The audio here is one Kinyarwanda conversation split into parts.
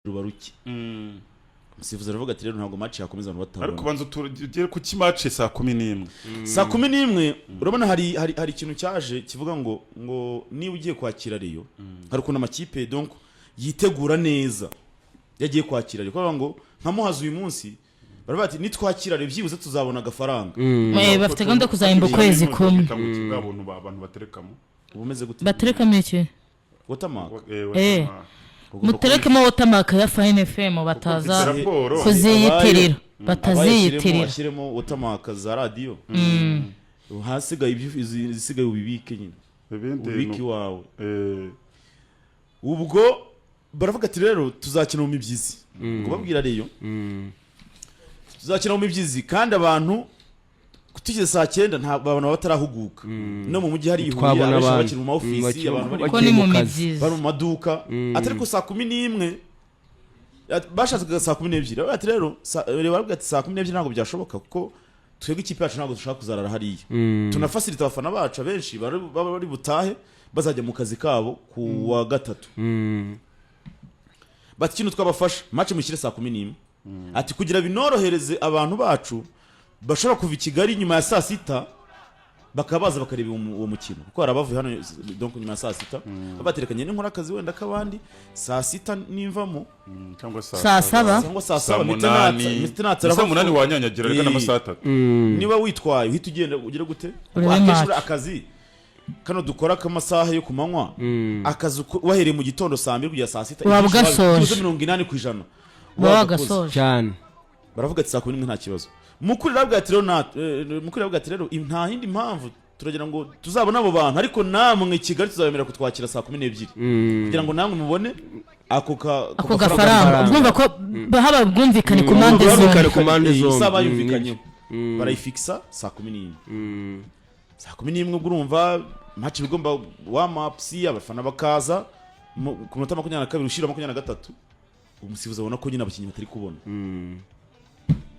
Ruba ruke. Umusifuzi aravuga ati: "Rero ntabwo match yakomeza abantu Ariko batabona." Banza tugere ku kimatch saa 11. Saa 11, urabona hari ikintu cyaje kivuga ngo niba ugiye kwakira Rayon, hari ukuntu amakipe donc yitegura neza yagiye kwakira Rayon, kuvuga ngo nka Muhazi uyu munsi baravuga ati: "Nitwakira Rayon, byibuze tuzabona agafaranga." Bafite gahunda yo kuzahemba ukwezi kumwe. Bwa buntu abantu baterekamo. Uba umeze gute? Baterekamo iki? Watermark. Watermark. Ugomba Muterekemo watermark ya Fine FM, bataza Raporo. kuziyitirira, abaye bataziyitirira. Ashyiremo watermark za radiyo, hasigaye izisigaye ubibike nyine. Ibindi ubibike iwawe. Ubwo baravuga ati: "Rero tuzakina mu mibyizi." Ngo babwira Rayon: "Tuzakina mu mibyizi, kandi abantu tugeze saa 9 ntabwo abantu baba batarahuguka no mu mujyi hari i Huye, Twabona abenshi abantu. bakiri mu ma ofisi, abantu bari Ko bakiri ni mu mu kazi. mibyizi. Bari mu maduka." Atari ko saa 11 bashakaga saa 12. Baravuga ati rero baravuga ati: "Saa 12 ntabwo byashoboka, kuko twebwe ikipe yacu ntabwo dushaka kuzarara hariya, tunafacilita abafana bacu, abenshi baba bari butahe, bazajya mu kazi kabo ku wa gatatu." Bati: "Ikintu twabafasha, match mushyire saa 11." Ati: "Kugira binorohereze abantu bacu bashobora kuva i Kigali nyuma ya saa 6, bakaba baza bakareba uwo mukino, kuko hari abavuye hano donc nyuma ya saa 6, babaterekanye n'inkora akazi wenda k'abandi saa 6 nimvamo." Cyangwa Saa 7. Cyangwa saa saa 7 mpite 8. mpite natsa. Saa 8 wanyanyagira reka n'amasaha 3. Niba witwaye uhita ugenda ugire gute? Kuko Urebe akenshi match. buriya akazi kano dukora k'amasaha yo ku manywa, akazi wahereye mu gitondo saa 2 kugera saa 6, Waba ibyinshi ugasoje. byibuze 80% Uba wagakoze. wagasoje. Cyane. Baravuga ati: "Saa 11 nta kibazo." Mukuru aravuga ati rero mukuru aravuga ati: "Rero nta yindi mpamvu, turagira ngo tuzabone abo bantu, ariko namwe Kigali tuzabemerera kutwakira saa 12, kugira ngo namwe mubone ako Ako gafaranga." Urumva ko haba ubwumvikane ku mpande Ubwumvikane zombi. ku mpande zombi. Isaha bayumvikanyeho, barayifikisa saa 11. Saa 11 ubwo urumva match igomba warm ups, abafana bakaza ku minota 22 ushyira 23, umusifuzi abona ko nyine abakinnyi batari kubona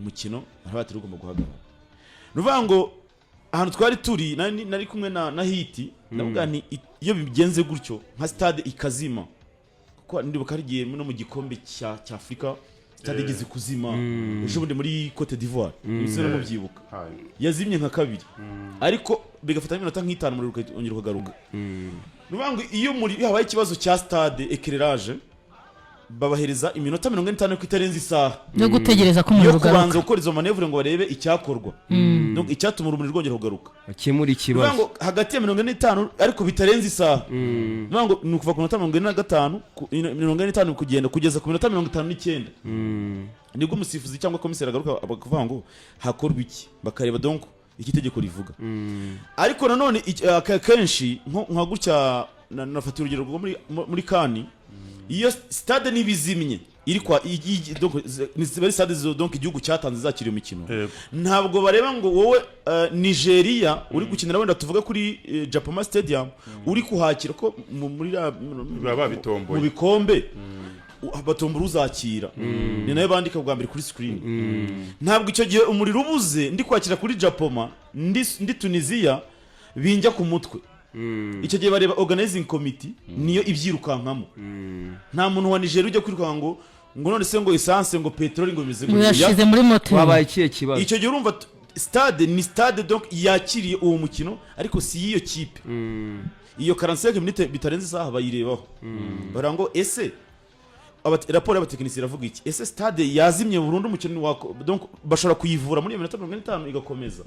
umukino, aravuga ati: "Ugomba guhagarara." Ni ukuvuga ngo ahantu twari turi, nari kumwe na Hiti, ndavuga nti iyo bigenze gutyo nka stade ikazima, kuko ndibuka hari igihe no mu gikombe cya Afurika stade igeze kuzima ejo bundi muri Cote d'Ivoire, ibisore mubyibuka, yazimye nka kabiri, ariko bigafata iminota nk'itanu, umuriro ukongera ukagaruka. Ni ukuvuga ngo iyo habaye ikibazo cya stade, éclairage, babahereza iminota 45, ko itarenze isaha yo gutegereza ko yo umuriro kubanza ugaruka. gukora izo manœuvre ngo barebe icyakorwa. Donc icyatuma urumuri rwongera kugaruka. Bakemura Ni ukuvuga ikibazo. ngo hagati ya 45, ariko bitarenze isaha. Ni ukuvuga ngo ni ukuva ku minota 45, 45 kugenda kugeza ku minota 59, nibwo umusifuzi cyangwa komiseri agaruka bakavuga ngo hakorwa iki, bakareba donc icyo itegeko rivuga. Ariko nanone kenshi nka gutya nafatiye urugero rwo muri CAN, iyo stade niba izimye iri kwa donc ni ziba ari stade donc igihugu cyatanze zakira iyo mikino, ntabwo bareba ngo wowe Nigeria uri gukinira, wenda tuvuge kuri Japoma Stadium uri kuhakira, ko muri Baba babitomboye. mu bikombe batombora uzakira, ni nayo bandika bwa mbere kuri screen. Ntabwo icyo gihe umuriro ubuze ndi kwakira kuri Japoma, ndi Tunisia, binjya ku mutwe. Icyo gihe bareba organizing committee, niyo ibyirukankamo. Nta muntu wa Nigeria ujya kwirukanka ngo none se ngo essence, ngo peteroli, ngo bimeze Ngo gutya. yashize muri moteri. Wabaye ikihe kibazo? Icyo gihe urumva stade ni stade donc yakiriye uwo mukino, ariko si y'iyo kipe. Iyo 45 minutes bitarenze isaha bayirebaho, baravuga ngo: "Ese raporo y'abatekinisiye iravuga iki? Ese stade yazimye burundu, umukino donc bashobora kuyivura muri iyo minota 45 igakomeza?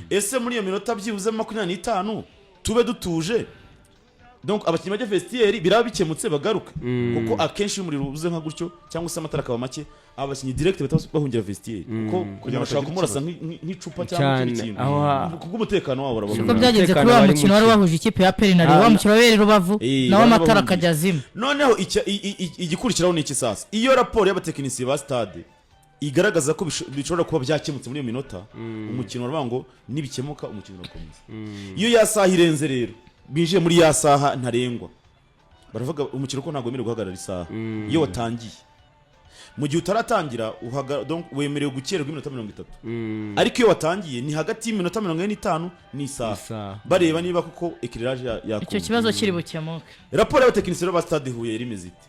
Ese muri iyo minota byibuze 25 tube dutuje, donc abakinnyi bajya vestiaire, biraba bikemutse bagaruke?" Kuko akenshi iyo umuriro ubuze nka gutyo cyangwa se amatara akaba make, abakinnyi direct bahita bahungira vestiaire, kuko Kugira umuntu ngo ashobora batagira kumurasa nk'icupa cyangwa ikindi Cyane, kintu. aho Kubw'umutekano wabo Uko barabahungira. byagenze kuri Umutekano wa wari mukino wari muke. wahuje ikipe ya APR na Rayon, wa mukino wabereye i Rubavu, nawo bari amatara bahungiye. akajya azima. Noneho igikurikiraho ni iki sasa? Iyo raporo y'abatekinisiye ba stade igaragaza ko bishobora kuba byakemutse muri iyo minota, umukino baravuga ngo nibikemuka umukino urakomeza. Iyo ya saha irenze rero, binjiye muri ya saha ntarengwa, baravuga umukino ko ntabwo wemerewe guhagarara isaha iyo watangiye. Mu gihe utaratangira donc wemerewe gukererwa iminota 30, ariko iyo watangiye ni hagati y'iminota 45 n'isaha. Isaha. Bareba niba koko éclairage Icyo yakunze. kibazo kiri bukemuke. Raporo y'abatekinisiye ba stade Huye yari imeze ite?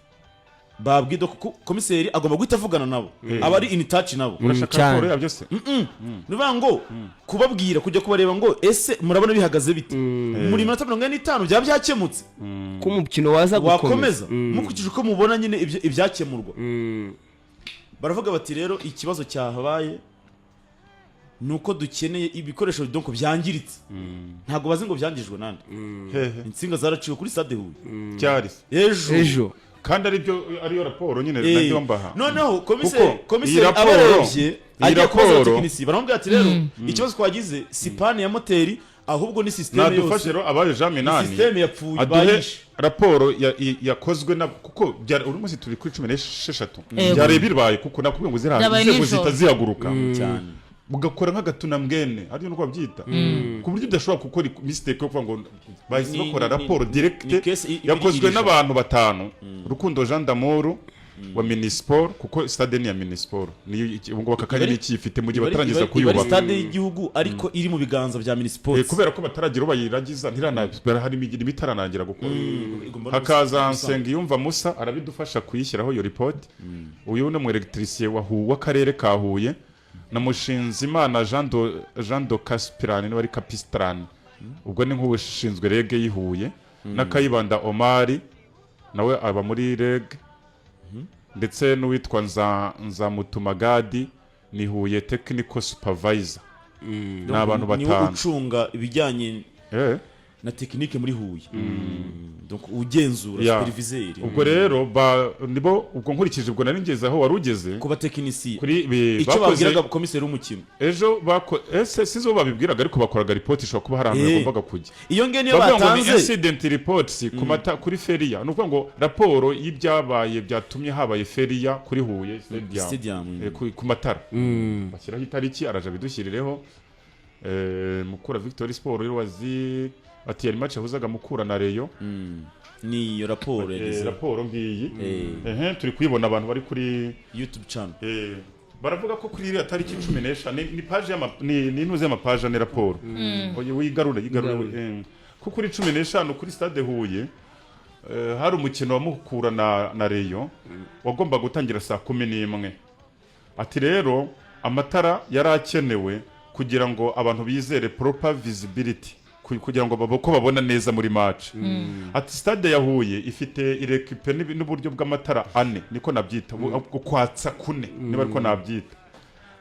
Babwido kuko komiseri agomba guhita avugana nabo, aba ari in touch nabo. Urashaka Cyane. raporo yabyo se? Ni ukuvuga ngo kubabwira, kujya kubareba ngo ese murabona bihagaze bite muri minota 45, byaba byakemutse, ko umukino waza wakomeza gukomeza. Mukurikije uko mubona nyine ibyo ibyakemurwa. Baravuga bati rero ikibazo cyahabaye ni uko dukeneye ibikoresho, donc byangiritse, ntabwo bazi ngo byangijwe nande. Hehe? Insinga zaraciwe kuri stade Huye. Cyari se? Ejo. Ejo. Kandi aribyo, ariyo raporo nyine Eh, najya mbaha. noneho komiseri Kuko komiseri iyi raporo- abarebye, iyi agiye kubaza abatekinisiye, baramubwira ati rero ikibazo twagize si panne ya moteri, ahubwo ni système Nadufashe yose. rero abaye Jean Minani Système yapfuye, aduhe bayishe. raporo yakozwe na kuko byari uri munsi turi kuri 16. Yego. Byari bibaye kuko nakubwiye ngo ziriya Byabaye inzego nijoro. zihita zihaguruka Cyane. ugakora nk'agatunambwene, ariyo nuko babyita, ku buryo udashobora gukora mistake yo kuvuga ngo bahise bakora raporo direct. Ni case Yakozwe iri n'abantu batanu: Rukundo Jean d'Amour wa Minispoc, kuko stade ni iya Minispoc, niyo ubu ngubu aka kanya niyo ifite mu gihe batarangiza Iba ari kuyubaka. stade y'igihugu ariko iri mu biganza bya Minispoc. Kubera ko bataragira uwo bayiragiza, hari imirimo itararangira gukora. Igomba no Hakaza Nsengiyumva Musa, arabidufasha kuyishyiraho iyo report. Uyu ni umu électricien wa w'akarere ka Huye, na Mushinzimana Jean do Caspiran, niba ari Capistran, ubwo ni nk'ubushinzwe REG y'i Huye, na Kayibanda Omari, nawe aba muri REG, ndetse n'uwitwa Nzamutumagadi, ni Huye technical supervisor. Ni abantu Niwe batanu. ucunga ibijyanye na tekinike muri Huye, donc ugenzura, superviseur. Ubwo rero nibo, ubwo nkurikije, ubwo nari ngeze aho wari ugeze. Ku batekinisiye Kuri icyo bakoze babwiraga komiseri w'umukino. Ejo bako ese sizo babibwiraga, ariko bakoraga report, ishobora kuba hari ahantu yagombaga kujya. Iyo ngiyo niyo Bavuga ngo ni batanze. incident reports ku mata kuri failure, ni ukuvuga ngo raporo y'ibyabaye byatumye habaye failure kuri Huye Stadium. Stadium. Ku matara bashyiraho itariki, araje abidushyirireho. Mukura Victory Sport rero wazi ati yari match yahuzaga Mukura na Rayon. Ni iyo raporo yagize. Raporo ngiyi. Eh. Ehe, turi kuyibona, abantu bari kuri YouTube channel. Baravuga ko kuri iriya tariki 15 ni page y'ama ni intuze y'amapaje ane raporo. Oye, wigarure, yigarure. Ko kuri 15 kuri stade Huye hari umukino wa Mukura na Rayon wagomba gutangira saa 11. Ati rero amatara yari akenewe kugira ngo abantu bizere proper visibility, kugira ngo ko babona neza muri match. Ati stade ya Huye ifite irekipe n'uburyo bw'amatara ane, niko nabyita, kwatsa kune niba ariko nabyita.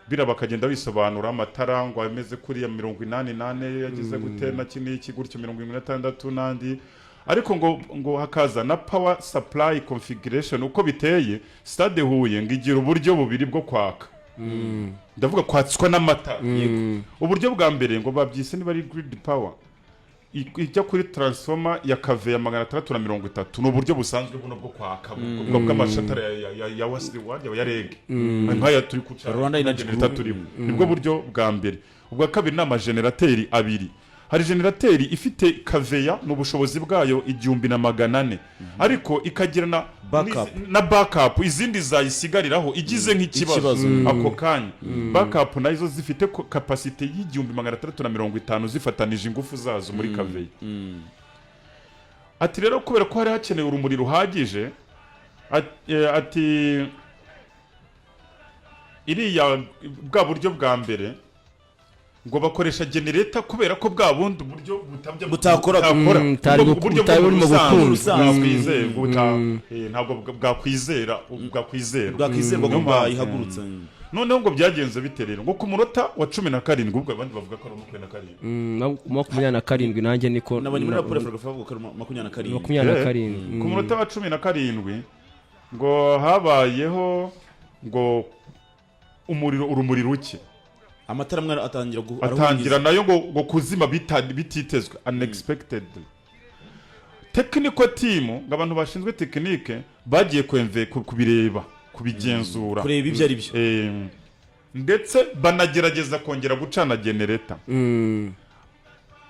Bira bakagenda bisobanura amatara ngo ameze kuriya 84 yagize gute na iki n'iki gutyo, 76 n'andi, ariko ngo hakaza na power supply configuration uko biteye. Stade Huye ngo igira uburyo bubiri bwo kwaka, ndavuga kwatswa n'amatara. Uburyo bwa mbere ngo babyise niba ari grid power, ijya kuri transformer ya KV ya 630, ni uburyo busanzwe buno bwo kwaka bw'amashatara ya wasi wajya ya REG nk'aya turi kuca. Rwanda Energy Generator Group. turimo, nibwo buryo bwa mbere. Ubwa kabiri ni amajenerateri abiri. Hari generateri ifite KVA, ni ubushobozi bwayo 1400, ariko ikagira na Backup. Na backup, izindi zayisigariraho igize nk'ikibazo Ikibazo. ako kanya. Backup nazo zifite capacité y'1650 zifatanije ingufu zazo muri KVA. Ati rero kubera ko hari hakenewe urumuri ruhagije, ati iriya bwa buryo bwa mbere ngo bakoresha generator kubera ko bwa bundi buryo butabya Butakora. butakora. Butari Ubwo buryo butari bwo burimo busanzwe gukunda. bwakwizera, ntabwo bwakwizera. Bwakwizerwa ko Niyo mpamvu. bayihagurutse. Noneho ngo byagenze bite rero? Ngo ku munota wa 17, ubwo abandi bavuga ko ari 27. 27 nanjye niko. Nabonye muri raporo ya Ferwafa bavuga ko ari 27. 27. Ku munota wa 17 ngo habayeho ngo umuriro, urumuri ruke. Amatara amwe atangira Atangira nayo ngo kuzima bititezwe, unexpected. Technical team, ngo abantu bashinzwe tekinike bagiye kwemve kubireba, kubigenzura, kureba ibyo ari byo. Ndetse banagerageza kongera gucana genereta.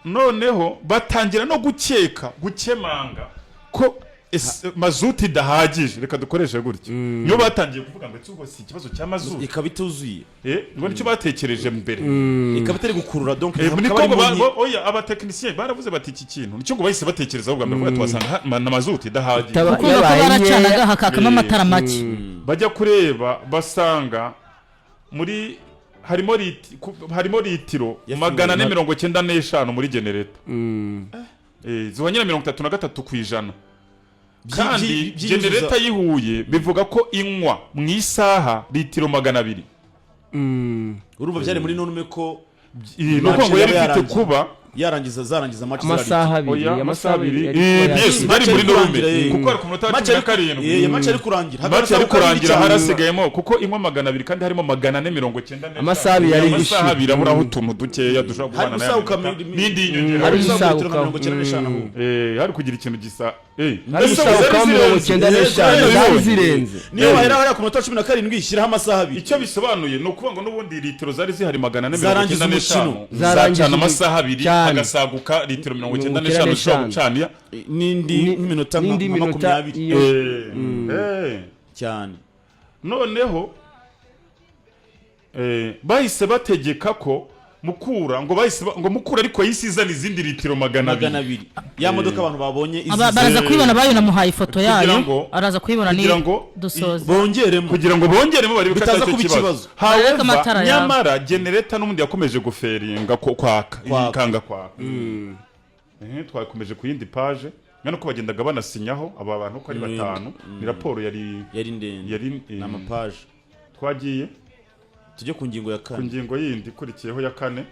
Noneho batangira no gukeka, gukemanga ko Mazuti idahagije, reka dukoreshe gutyo. Niyo batangiye kuvuga ngo ese ubwo si ikibazo cya mazuti? Ikaba ituzuye. Ngo nicyo batekereje mbere. Ikaba itari gukurura, donc niko hakaba ngo harimo oya, abatekinisiye baravuze bati iki kintu nicyo ngo bahise batekerezaho bwa mbere, bavuga ati wasanga na mazuti idahagije. Kumva ko yabaye baracanaga nkeya. hakakamo amatara make. Bajya kureba basanga muri harimo litiro Ya 495 muri generator, zihwanye na 33%. Kandi generator yihuye bivuga ko inywa mu isaha litiro 200. Urumva byari muri norme ko Ni ukuvuga ngo Match yari yaba ifite yarangiye. kuba yarangiza, zarangiza match. Amasaha abiri. Oya, amasaha abiri yari Eh, kuba yes, yarangiye. bari muri Match norme yari kurangira, kuko ari ku munota wa 17. Match yari kurangira. Match yari kurangira, Cyane. harasigayemo kuko inywa 200 kandi harimo 495. Amasaha abiri yari Amasaha gushira. abiri aburaho utuntu dukeya dushobora Hari guhana n'aya gusaguka minota n'indi y'inyongera. Hari Hari gusaguka gusaguka. 95 ahubwo. Hari kugira ikintu gisa Hari Ese gusagukaho zari zirenze. 95, zari zirenze. Niyo bahera hariya ku munota wa 17, shyiraho amasaha abiri. Icyo bisobanuye ni ukuvuga ngo n'ubundi litiro zari zihari magana ane mirongo Zarangiza icyenda n'eshanu umukino. Zarangiza zacana amasaha abiri, cyane. hagasaguka litiro 95 95 zishobora gucanira N'indi nk'iminota nka n'indi nka minota 20. iyo. Cyane. Noneho bahise bategeka ko Mukura ngo bahise ngo Mukura ariko yahise izana izindi litiro magana magana abiri. Abiri ya modoka abantu babonye Baraza kuyibona, bayinamuhaye ifoto Kugira yayo. Araza kuyibona ni kugira ngo dusoza. Bongeremo. Kugira ngo bongeremo barebe ko Bitaza atari cyo kuba kibazo. ikibazo. Barebe ko However, amatara yaka. nyamara generator n'ubundi yakomeje guferinga kwaka. Kwaka. Ikanga kwaka. Twakomeje ku yindi page nyana uko bagendaga banasinyaho aba bantu uko ari batanu, ni raporo yari Yari ndende. Yari Ni amapaje. Twagiye Tujye ku ngingo ya ku kane. ngingo yindi ikurikiyeho ya kane.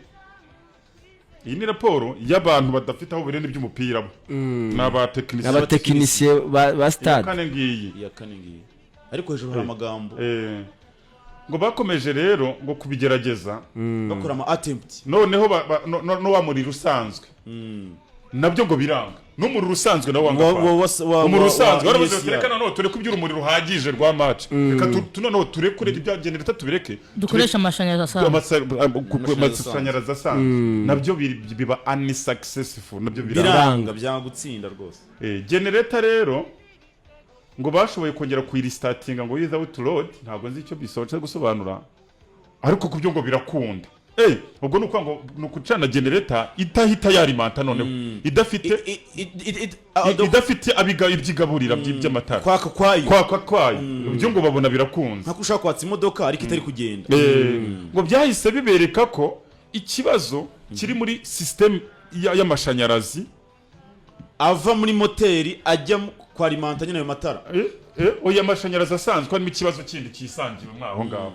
Iyi ni raporo y'abantu badafite aho bahuriye n'iby'umupira, bo ni abatekinisiye. Abatekinisiye ba Iya stade. kane ngiyi. Iya kane ngiyi, ariko hejuru hari amagambo. Ngo bakomeje rero ngo kubigerageza. Bakora ama attempt. Noneho no wa muriro usanzwe nabyo ngo biranga, n'umuriro usanzwe nawo wanga kwaka. Umuriro usanzwe waravuze bati reka noneho tureke iby'urumuri ruhagije rwa match, reka noneho turekure ibya generator tubireke. Dukoresha amashanyarazi asanzwe. Amashanyarazi asanzwe nabyo biba unsuccessful, nabyo biranga. Biranga, byanga gutsinda rwose. Generator rero ngo bashoboye kongera kuyirestartinga ngo without load, ntabwo nzi icyo bisobanura gusobanura, ariko ku byo ngo birakunda. Ubwo ni ukuvuga ngo ni ukucana generator idahita yarimanta, noneho idafite idafite ibyigaburira by'amatara. Kwaka kwayo. Kwaka kwayo, ibyo ngo babona birakunze. Nka ko ushaka kwatsa imodoka ariko itari kugenda. Ngo byahise bibereka ko ikibazo kiri muri system y'amashanyarazi ava muri moteri ajya kwarimanta nyine ayo matara. Oya, amashanyarazi asanzwe harimo ikibazo kindi cyisangiwe mwaho ngaho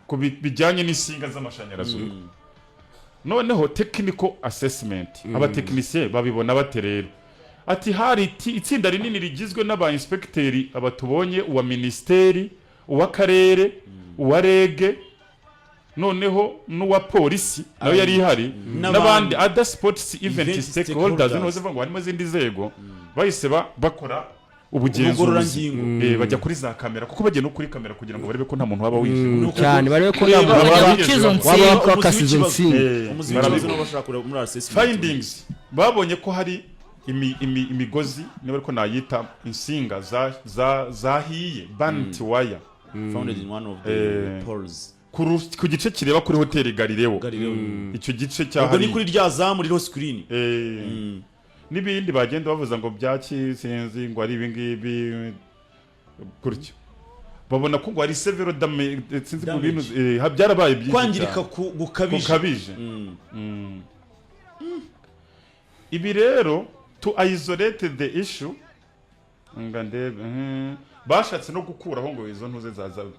ku bijyanye n'insinga z'amashanyarazi. Noneho technical assessment, abatekinisiye babibona bate rero? Ati hari itsinda rinini rigizwe n'aba inspecteur, aba tubonye, uwa minisiteri, uw'akarere, uwa REG, noneho n'uwa polisi nayo yari ihari, n'abandi other sports event Event stakeholders. stakeholders. Noneho zivuga ngo harimo izindi nzego, bahise bakora ubugenzuzi. Ubugororangingo. Bajya kuri za kamera, kuko bagiye no kuri kamera kugira ngo barebe ko nta muntu waba wishe. Cyane, barebe ko nta Kureba- muntu Bajya waba guca izo waba nsinga. wakase izo Umuzi nsinga. Umuzi w'ikibazo nabo bashaka kureba muri assessment. Findings, babonye ko hari imigozi, niba ariko nayita insinga zahiye, burnt wire, founded in one of the poles. Ku gice kireba kuri hoteli Galileo. Galileo. Icyo gice Ubwo ni cyahariye kuri rya zamu ririho screen. N'ibindi bagenda bavuza ngo byakisinzi ngo ari ibingibi gutyo, babona ko ngo hari several damage, sinzi ku Damage. bintu byarabaye byinshi Kwangirika cyane. gukabije. Gukabije. Ibi rero, to isolate the issue, nga ndebe, bashatse no gukuraho ngo izo ntuze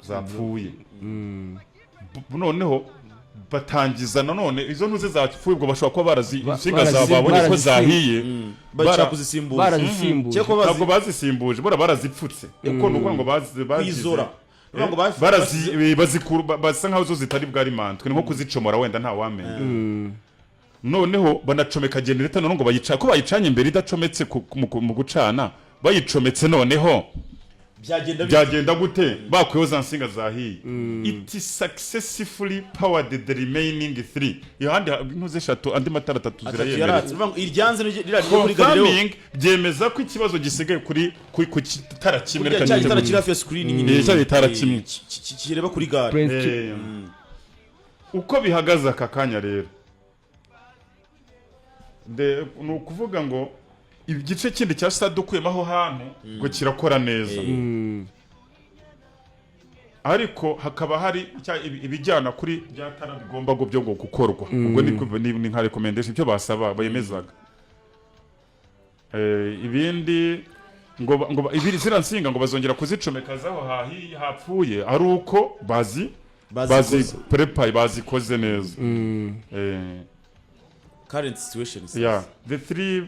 zapfuye. Noneho batangiza nanone izo ntuze zapfuye, ubwo bashobora kuba barazi insinga zababonye ko zahiye. Bashaka kuzisimbuza. Barazisimbuje. Cyeko bazi Ntabwo bazisimbuje, bora barazipfutse, kuko ni ukuvuga ngo bazize Kwizora. Ni ukuvuga ngo bazikura basa nkaho zo zitari bwarimantwe, ni nko kuzicomora wenda ntawamenya. Noneho banacomeka generator noneho ngo bayica, ko bayicanye imbere idacometse mu gucana, bayicometse noneho Byagenda bite? Byagenda gute bakuyeho za nsinga zahiye? It successfully powered the remaining three. Ihandi intuze eshatu, andi matara atatu Atatu zirayemera. yaratse. Bivuga ngo iryanze ririya ryo kuri Galileo. Confirming, byemeza ko ikibazo gisigaye ku kitara kimwe. Kurya Reka cya nyite gitara mu- kiri hafi ya screen nyine. Eh, cya gitara kimwe. Kireba kuri gare. Prince. Uko bihagaze aka kanya rero, ni ukuvuga ngo igice kindi cya stade ukuyemo aho hantu ngo kirakora neza, ariko hakaba hari ibijyana kuri rya tara bigomba ngo byo ngo gukorwa. Ubwo ni nka recommendation, ibyo basaba bemezaga. Ibindi ngo ziriya nsinga ngo bazongera kuzicomeka zaho hapfuye ari uko bazi bazi Bazikoze. prepaye, bazikoze neza. Current situation. Yeah, the three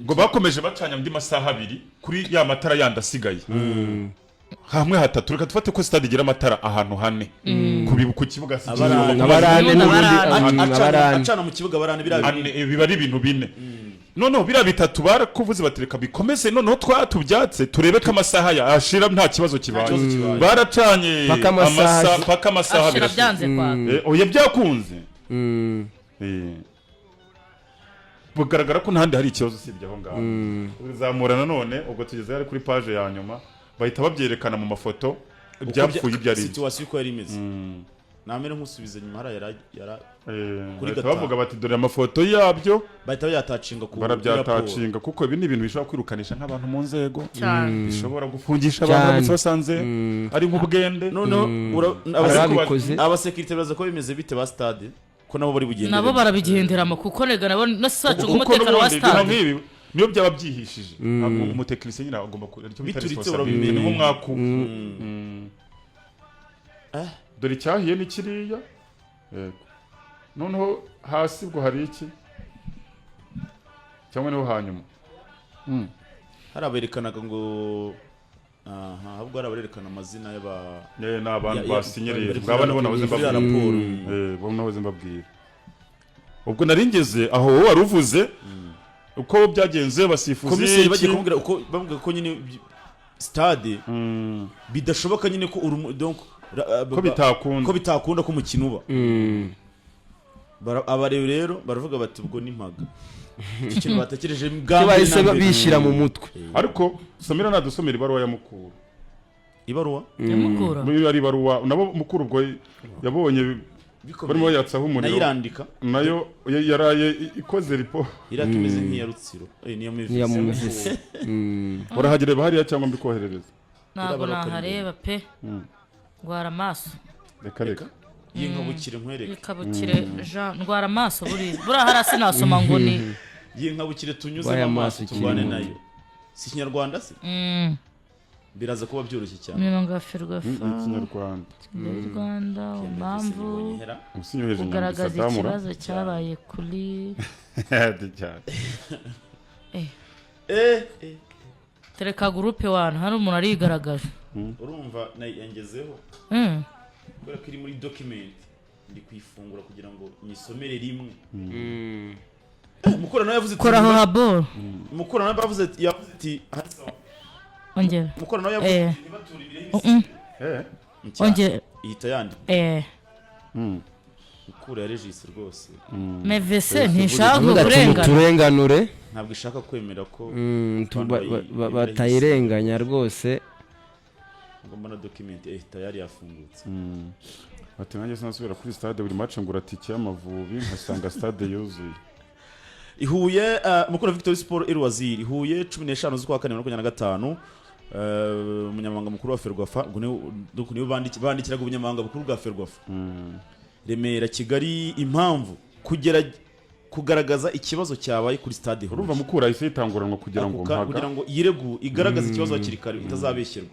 ngo bakomeje bacanye andi masaha 2 kuri ya matara yandi asigaye hamwe hatatu. Reka dufate ko stade igira amatara ahantu hane ku kibuga si Abarane. Abarane n'ubundi. Abarane. Abarane. Acana mu kibuga barane biriya ane, binini. biba ari ibintu bine. Noneho biriya bitatu barakuvuze batereka bikomeze, noneho twatubyatse turebe ko amasaha ya ashira nta kibazo kibaye. Kibazo kibaye. Baracanye Paka amasaha paka amasaha ashira 2 ashira. Byanze kwaka. Oya, byakunze. Bugaragara ko ntahandi hari ikibazo usibye aho ngaho. Zamura nanone, ubwo tugeze hari kuri page ya nyuma, bahita babyerekana mu mafoto Uko ibyapfuye ibyo ari byo. Situation uko yari imeze, namere nkusubiza nyuma hariya yara kuri Bahita gatanu. bavuga bati dore amafoto yabyo. Bahita bayatacinga ku raporo. Barabyatacinga kuko ibi ni ibintu bishobora kwirukanisha nk'abantu mu nzego, Cyane. bishobora gufungisha abantu Cyane. baramutse basanze ari nk'ubwende. Noneho Hari ababikoze. Abasekirite baza kuba bimeze bite ba stade, ko nabo bari bugendere? Nabo barabigenderamo kuko rega nabo no sacunga Kuko umutekano wa n'ubundi ibintu stade. nk'ibi niyo byaba byihishije, ntabwo umutekinisiye nyine agomba icyo bita Bituritse responsibility. urabimenya. Ni nk'umwaku. Dore icyahiye ni kiriya. Yego, noneho hasi ubwo hari iki cyangwa niho hanyuma? Hari aberekanaga ngo aha, ahubwo hari abarerekana amazina y'aba Ni abantu basinye rero. bari Ngaba nibo nahoze kuri mbabwira. raporo. Bo nahoze mbabwira. Ubwo nari ngeze aho wowe wari uvuze uko byagenze, basifuzi Komiseri bagiye iki. kumubwira uko bamubwira ko nyine stade bidashoboka nyine ko donc ko bitakunda. Ko bitakunda ko umukino uba. Abareba rero baravuga bati ubwo ni mpaga icyo kintu batekereje bwa Icyo mbere bahise na mbere. bishyira mu mutwe. Ariko Samira nadusomera ibaruwa ya Mukuru. Ibaruwa? Yamukura. Muri ari ibaruwa nabo Mukuru ubwo yabonye Bikomeye. barimo yatsaho umuriro. Nayo irandika. Nayo yaraye ikoze ripo. Iriya tumeze nk'iya Rutsiro. Niyo Niya Mevisi. Mevisi. Urahagereba hariya cyangwa mbikoherereza? Ntabwo Irabaruka. nahareba pe, ndwara amaso. Reka reka. Yinkabukire nkwereke. Ikabukire Jean, ndwara amaso buriya buriya hariya sinasoma ngo ni Yinkabukire tunyuzemo Waya amaso maso turwane ukiri nayo, si ikinyarwanda se? Biraza kuba byoroshye cyane. Umunyamabanga wa Ferwafa Ni ikinyarwanda. y'u Rwanda, impamvu Hera. Usinyoheje inyandiko. kugaragaza Sadamura. ikibazo cyabaye kuri Cyane. Eh eh. Tereka groupe wanu hari umuntu arigaragaje. Urumva nayangezeho kubera ko iri muri document, ndi kuyifungura kugira ngo nyisomere rimwe. Mukura nawe yavuze ati Koraho haboro. Mukura nawe yavuze ati Ongera. Mukura nawe yavuze ati ntibaturire. Ongera. Ihita yandika. Mukura ya Regis rwose. Mevese ntishaka Avuga ati kurengana. muturenganure. Ntabwo ishaka kwemera ko abantu batayirenganya rwose. Ngomba na document tayari yafungutse. Ati nanjye sinasubira kuri stade, buri match ngura tike y'Amavubi nkasanga stade yuzuye. Ihuye, Mukura Victory Sport Irwaziri, Huye, 15 z'ukwa kane 2025. Umunyamabanga mukuru wa Ferwafa, ubwo donc niwe bandikiraga ubunyamabanga bukuru bwa Ferwafa, Remera, Kigali. Impamvu kugera kugaragaza ikibazo cyabaye kuri stade Huye. Urumva Mukura ahise yitanguranwa kugira ngo Ako kugira mpaga ngo yiregu igaragaze ikibazo hakiri kare itazabeshyerwa.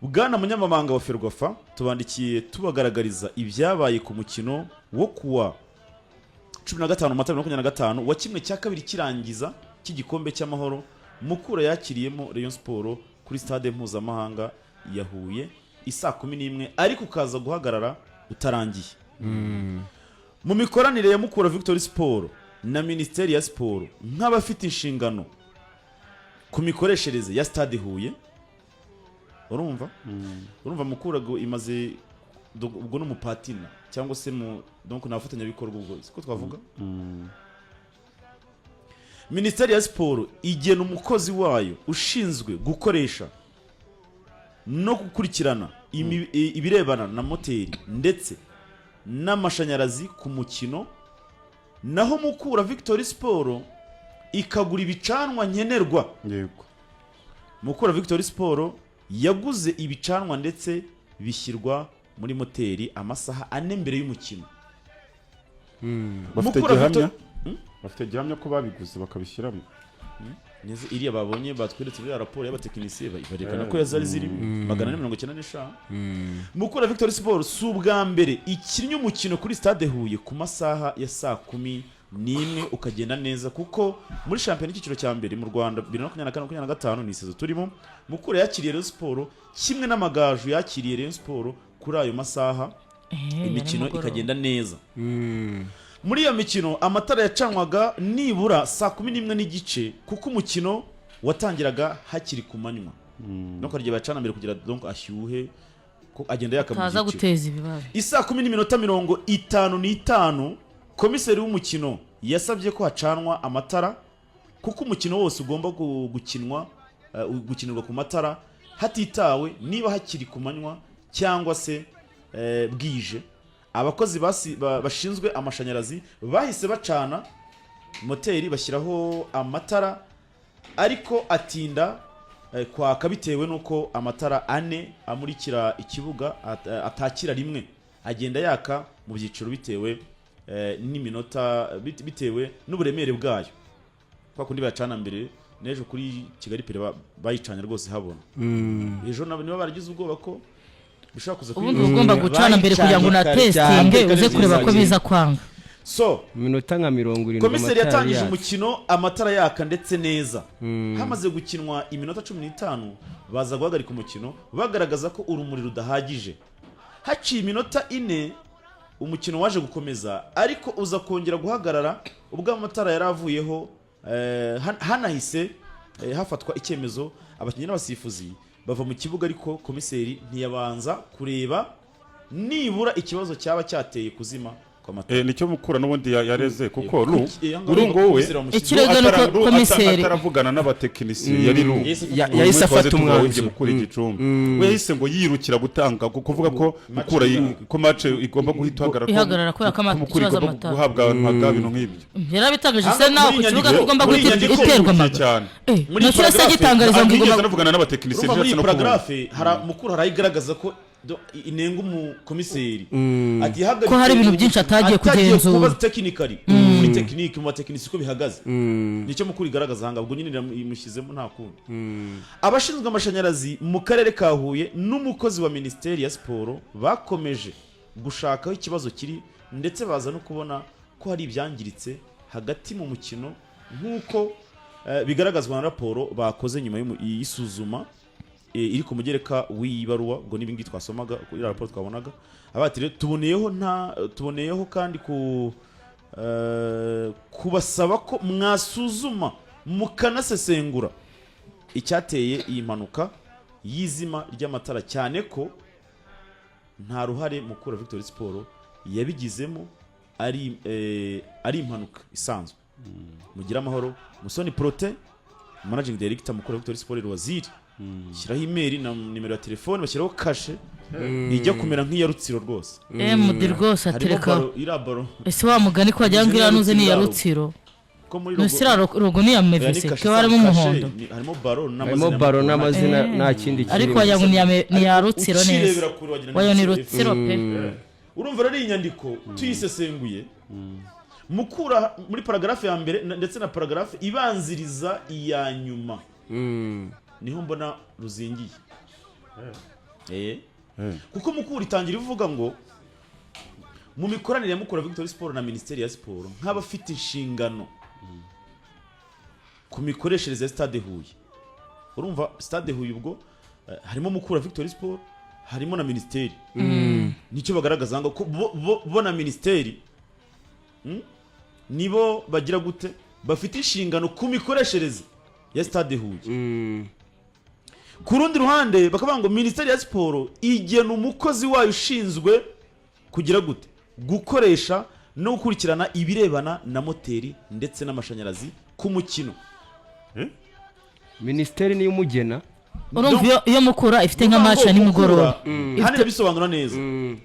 Bwana munyamabanga wa Ferwafa, tubandikiye tubagaragariza ibyabaye ku mukino wo kuwa 15 Mata 2025 wa 1/2 kirangiza cy'igikombe cy'Amahoro Mukura yakiriyemo Rayon Sport kuri stade mpuzamahanga ya Huye isaa 11, ariko ukaza guhagarara utarangiye. Mu mikoranire ya Mukura Victory Sport na Minisiteri ya Siporo nk'abafite inshingano Ku mikoreshereze ya Stade Huye, urumva Mukura ngo imaze ubwo ni umupartner cyangwa se mu, donc ni abafatanyabikorwa, ubwo siko twavuga. Minisiteri ya Siporo igena umukozi wayo ushinzwe gukoresha no gukurikirana ibirebana na moteri ndetse n'amashanyarazi ku mukino, naho Mukura Victory Sport ikagura ibicanwa nkenerwa. Mukura Victory Sport yaguze ibicanwa ndetse bishyirwa muri moteri amasaha 4 mbere y'umukino. Bafite Mukura gihamya. Bafite gihamya ko babiguze bakabishyiramo. Neza, iriya babonye batweretse muri raporo y'abatekinisiye, barekana ko yazari zirimo 495. Mukura Victory Sport si ubwa mbere ikinnye umukino kuri Stade Huye ku masaha ya saa 11 ukagenda neza, kuko muri shampiyona y'icyiciro cya mbere mu Rwanda 2024 25, ni saison turimo, Mukura yakiriye Rayon Sport kimwe n'Amagaju yakiriye Rayon Sport kuri ayo masaha, imikino ikagenda neza. Muri iyo mikino amatara yacanwaga nibura saa 11:30, kuko umukino watangiraga hakiri ku manywa, no igihe bayacana mbere kugira donc ashyuhe, ko agenda yaka mu Kaza byiciro. guteza ibibazo. Isaa 10:55 komiseri w'umukino yasabye ko hacanwa amatara, kuko umukino wose ugomba gukinwa gukinirwa ku matara hatitawe niba hakiri ku manywa cyangwa se bwije. Abakozi bashinzwe amashanyarazi bahise bacana moteri, bashyiraho amatara, ariko atinda kwaka bitewe n'uko amatara ane amurikira ikibuga atakira rimwe, agenda yaka mu byiciro bitewe n'iminota, bitewe n'uburemere bwayo, kwa kundi bayacana mbere. N'ejo kuri Kigali Pele bayicanye rwose habona. Ejo nabo niba baragize ubwoba ko bishobora kuza Ubundi uba ugomba gucana mbere kugira ngo Bayicanye kare cyane. unatestinge, uze kureba ko biza kwanga. So Iminota nka 70 komiseri amatara yatangije yatse. umukino amatara yaka ndetse neza. Hamaze gukinwa iminota 15 baza guhagarika umukino, bagaragaza ko urumuri rudahagije. Haciye iminota 4 umukino waje gukomeza, ariko uza kongera guhagarara ubwo amatara yari avuyeho. Hanahise hafatwa icyemezo, abakinnyi n'abasifuzi bava mu kibuga, ariko komiseri ntiyabanza kureba nibura ikibazo cyaba cyateye kuzima kw'amatara. Nicyo Mukura n'ubundi yareze kuko ru Ahangaha uru ngo we komiseri bamushyize- Ikirego ni uko komiseri ataravugana n'abatekinisiye yari ru Yahise afata Yahise Umwe afata twaze tuvuga wibye umwanzuro. Mukura igicumbi, we yahise ngo yirukira gutanga kuvuga ko Mukura ko match igomba guhita ihagarara, Ihagarara kubera ko Mukura ikibazo igomba amatara. guhabwa mpaga, ibintu nk'ibyo. Yarabitangaje se Hano nawe muri ku kibuga iyi ko ugomba nyandiko- guhita muri iyi nyandiko iterwa amaga cyane. Muri Nacyo se paragraphe- gitangariza ngo Ntiyigeze igomba anavugana n'abatekinisiye, Urumva muri iyi ntiyigeze no kubumva. paragraphe hari Mukuru, hari aho igaragaza ko inenga umukomiseri ati yahagaritse Ko hari ibintu byinshi atagiye kugenzura. Kubaza technically, muri tekinike, mu batekinisiye uko bihagaze. Nicyo Mukuru igaragaza ahangaha. Ubwo nyine imushyizemo, nta kundi. Abashinzwe amashanyarazi mu karere ka Huye n'umukozi wa Minisiteri ya Siporo bakomeje gushaka aho ikibazo kiri, ndetse baza no kubona ko hari ibyangiritse hagati mu mukino, nk'uko bigaragazwa na raporo bakoze nyuma y'isuzuma iri ku mugereka w'iyi baruwa. Ubwo n'ibingibi twasomaga kuri raporo twabonaga. Abati rero tuboneyeho nta tuboneyeho kandi ku kubasaba ko mwasuzuma mukanasesengura icyateye iyi mpanuka y'izima ry'amatara, cyane ko nta ruhare Mukura Victory Sport yabigizemo, ari impanuka isanzwe. Mugire amahoro. Musoni Prote, Managing Director, Mukura Victory Sport. Waziri shyiraho email na nimero ya telefone, bashyiraho kashe ijya kumera nk'iya Rutsiro rwose. Emudi rwose Harimo atereka. baro, iriya baro. Ese wa mugani ko wagira ngo iriya nuze ni iya Rutsiro? Ko muri Nusi iriya logo ni iya Oya, ni mevese kashe ko harimo kashe, umuhondo. Harimo baro Harimo n'amazina. baro n'amazina, nta kindi Ariko kirimo. wagira ngo ni iya Rutsiro neza. Ukirebera kure wagira ngo Wayo ni Rutsiro. Rutsiro pe. Urumva rero iyi nyandiko tuyisesenguye, Mukura muri paragraphe ya mbere ndetse na paragraphe ibanziriza iya nyuma niho mbona ruzingiye. Kuko Mukura itangira ivuga ngo mu mikoranire ya Mukura Victory Sport na Minisiteri ya Siporo nk'abafite inshingano ku mikoreshereze ya Stade Huye. Urumva Stade Huye ubwo harimo Mukura Victory Sport, harimo na minisiteri. Nicyo bagaragaza ngo ko bo na minisiteri, nibo bagira gute, bafite inshingano ku mikoreshereze. Ya Stade Huye. Ku rundi ruhande bakavuga ngo Minisiteri ya Siporo igena umukozi wayo ushinzwe kugira gute, gukoresha no gukurikirana ibirebana na moteri ndetse n'amashanyarazi ku mukino. Minisiteri niyo umugena. Urumva iyo Mukura ifite nka match ya nimugoroba Hano irabisobanura neza,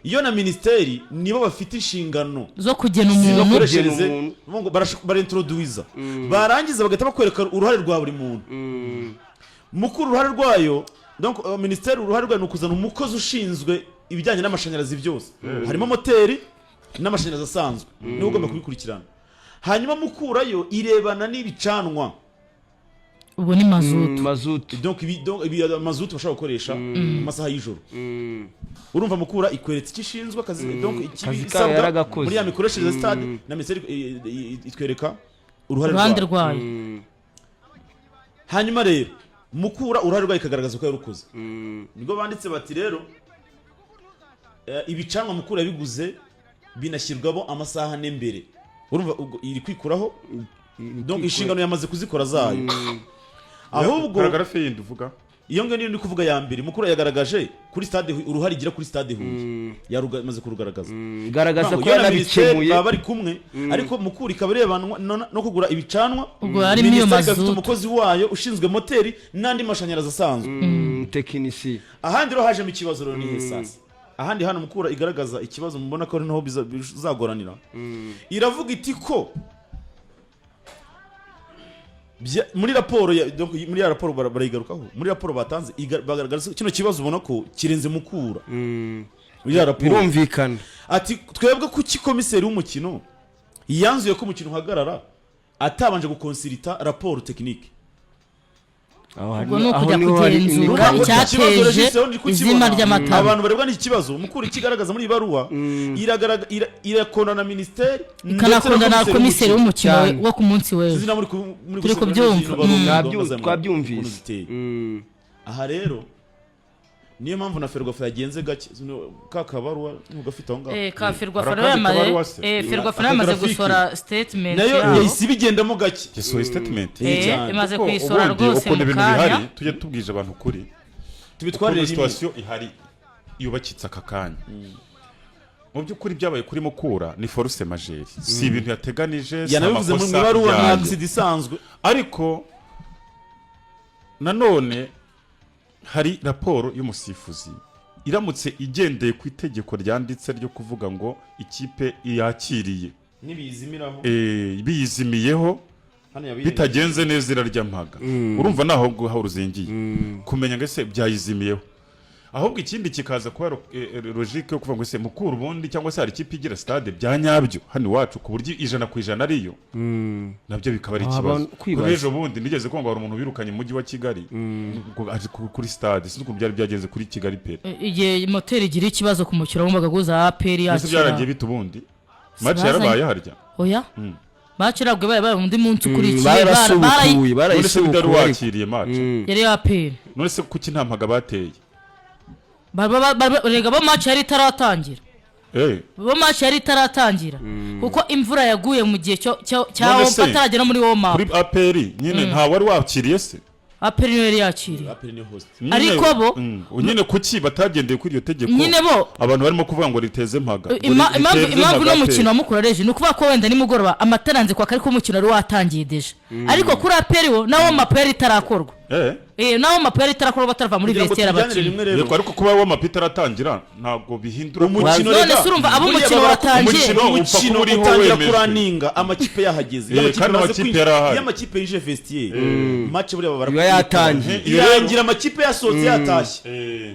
iyo na minisiteri nibo bafite inshingano zo kugena umuntu. z'imikoreshereze. Kugena umuntu. Ngo barintroduwiza, barangiza bagahita bakwereka uruhare rwa buri muntu. Mukuru uruhare rwayo, donc minisiteri uruhare rwayo ni ukuzana umukozi ushinzwe ibijyanye n'amashanyarazi byose, harimo moteri n'amashanyarazi asanzwe, niwe ugomba kubikurikirana. Hanyuma Mukurayo irebana n'ibicanwa. Ubwo ni mazutu. Mazutu. Donc ibi mazutu bashobora gukoresha mu masaha y'ijoro. Urumva Mukura ikweretse icyo ishinzwe, akazi, donc Akazi kayo isabwa yaragakoze. muri ya mikoreshereze ya stade, na minisiteri itwereka uruhare uruhande rwayo. Rwayo. Hanyuma rero Mukura uruhare rwayo ikagaragaza ko yarukoze. Nibwo banditse bati rero ibicanwa Mukura yabiguze binashyirwamo amasaha 4 mbere. Urumva ubwo iri kwikuraho, donc inshingano yamaze kuzikora zayo. Ahubwo Paragraphe yindi uvuga? Iyo ngiyo niyo ndi kuvuga ya mbere. Mukura yagaragaje kuri Stade Huye, uruhare igira kuri Stade Huye yamaze kurugaragaza. Garagaza ko Iyo na minisiteri yanabikemuye. baba bari kumwe, ariko Mukura ikaba irebanwa no kugura ibicanwa. Ubwo harimo iyo Minisiteri ikaba ifite mazutu. umukozi wayo ushinzwe moteri n'andi mashanyarazi asanzwe. Tekinisiye. Ahandi rero hajemo ikibazo rero ni hesasi. Ahandi hano Mukura igaragaza ikibazo, mubona ko ari naho bizagoranira. Iravuga iti ko muri raporo donc muri ya raporo barayigarukaho, muri raporo batanze bagaragaza kino kibazo, ubona ko kirenze Mukura muri ya raporo. Birumvikana. Ati twebwe kuki komiseri w'umukino yanzuye ko umukino uhagarara atabanje gukonsirita raporo technique? Aho hari- Ubwo ni aho ukujya niho hari kugenzura Urumva ko icyateje ikibazo Regis ndi kukibona. izima ry'amatara. Abantu barebwa n'iki kibazo, Mukuru ikigaragaza muri iyi baruwa, irakonda na minisiteri ndetse Ikanakunda na komiseri w'umukino Cyane. wo ku munsi w'ejo. Sinzi na muri Turi gusigura kubyumva. neza ino baruwa ukuntu Twabyumvise. ziteye. Aha rero niyo mpamvu na Ferwafa yagenze gake. Zino- ka kabaruwa ntugafite aho ngaho? Ka Ferwafa Hari nayo akandi yamaze kabaruwa se? Ferwafa Aka nayo yamaze graphique. gusohora statement Nayo yabo. yahise ibigendamo gake. Yasohoye statement. Cyane. Imaze Kuko kuyisohora ubundi rwose ukuntu mu ibintu kanya. bihari, tujye tubwije abantu ukuri. Tubitwarire Ukuntu rimwe. situation ihari yubakitse aka kanya, mu by'ukuri byabaye kuri Mukura ni force majeure, si ibintu yateganije, si Yanabivuze mu amakosa ibaruwa, nka yayo. accident isanzwe. Ariko nanone hari raporo y'umusifuzi, iramutse igendeye ku itegeko ryanditse ryo kuvuga ngo ikipe yakiriye Nibizimiraho. Biyizimiyeho, Hano yabirengeje. bitagenze neza irarya mpaga. Urumva naho guha uruzingiye kumenya ngo ese byayizimiyeho. Ahubwo ikindi kikaza kuba logique yo kuvuga ngo ese Mukura ubundi, cyangwa se hari ikipe igira stade bya nyabyo hano iwacu ku buryo 100% ariyo, nabyo bikaba ari Aho ikibazo. abantu kwibaza. Kuri ejo bundi nigeze kumva hari umuntu wirukanye mu mujyi wa Kigali ngo aje kuri stade, sinzi ukuntu byari byagenze kuri Kigali pe. Igihe moteri igira ikibazo ku mukino wagombaga guhuza APR Mbese yakira byaragiye bita ubundi match Bazanye- yarabaye harya? Oya, match ntabwo yabaye undi munsi ukurikiye. Barasubukuye. None se bidari Barayisubukuye ariko. wakiriye match? Yari APR. None se kuki nta mpaga bateye? Rega bo match yari itaratangira. Bo match yari itaratangira kuko imvura yaguye mu gihe cya None se, bataragera muri warm up. Kuri APR nyine nta wari wakiriye se? APR niyo yari yakiriye. APR ni host. Ariko bo- Nyine kuki batagendeye kuri iryo tegeko? Nyine bo Abantu barimo kuvuga ngo riteze mpaga. Ngo Impamvu riteze impamvu mpaga uno mukino APR. wa Mukura reje ni ukuvuga ko wenda nimugoroba amatara yanze kwaka, ariko umukino wari watangiye déjà. Ariko kuri APR wo nawo warm up yari itarakorwa. Nawo warm up yari itarakorwa, batarava muri Kugira ngo vestiaire tubijyanire abakinnyi. rimwe rero. Yego, ariko kuba warm up itaratangira ntabwo bihindura Umukino None rega, se urumva abo buriya umukino babara- watangiye? Umukino upfa Umukino kuba uriho utangira wemejwe. kuraninga amakipe yahageze. Iyo Kandi amakipe amaze amakipe kwinjira- yari ahari. iyo amakipe yinjiye vestiaire, match buriya babara Iba yatangiye. Iyo rero- irangira amakipe yasohotse yatashye.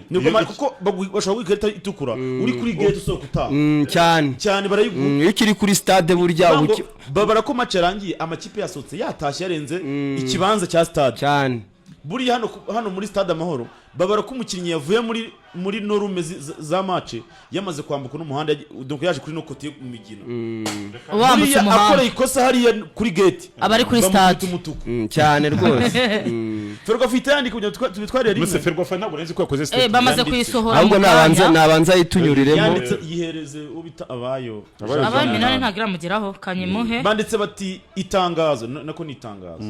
Nibwo kuko bashobora guha ikarita itukura uri kuri gate usohoka utaha. Cyane. Cyane, barayiguha. Iyo ukiri kuri stade burya Kuvuga ngo babara ko match yarangiye amakipe yasohotse yatashye, yarenze ikibanza cya stade. Cyane. Buriya hano muri Stade Amahoro babara ko umukinnyi yavuye muri no room za match yamaze kwambuka n'umuhanda, donc yaje kuri no côté yo mu Migina. Wambutse Buriya umuhanda. akoreye ikosa hariya kuri gate, Aba ari kuri bamukubita stade. umutuku. Cyane rwose. Ferwafa ihita yandika kugira ngo tubitwarire Mbese rimwe. Ferwafa ntabwo nzi ko yakoze statement. Bamaze Yanditse. kuyisohora Ahubwo mu nabanza kanya. nabanza yitunyuriremo. Yanditse, yihereze uwo bita Abayo. Abayo. Abaye Minani ntabwo iramugeraho, kanyimuhe. Banditse bati itangazo, nako ni itangazo.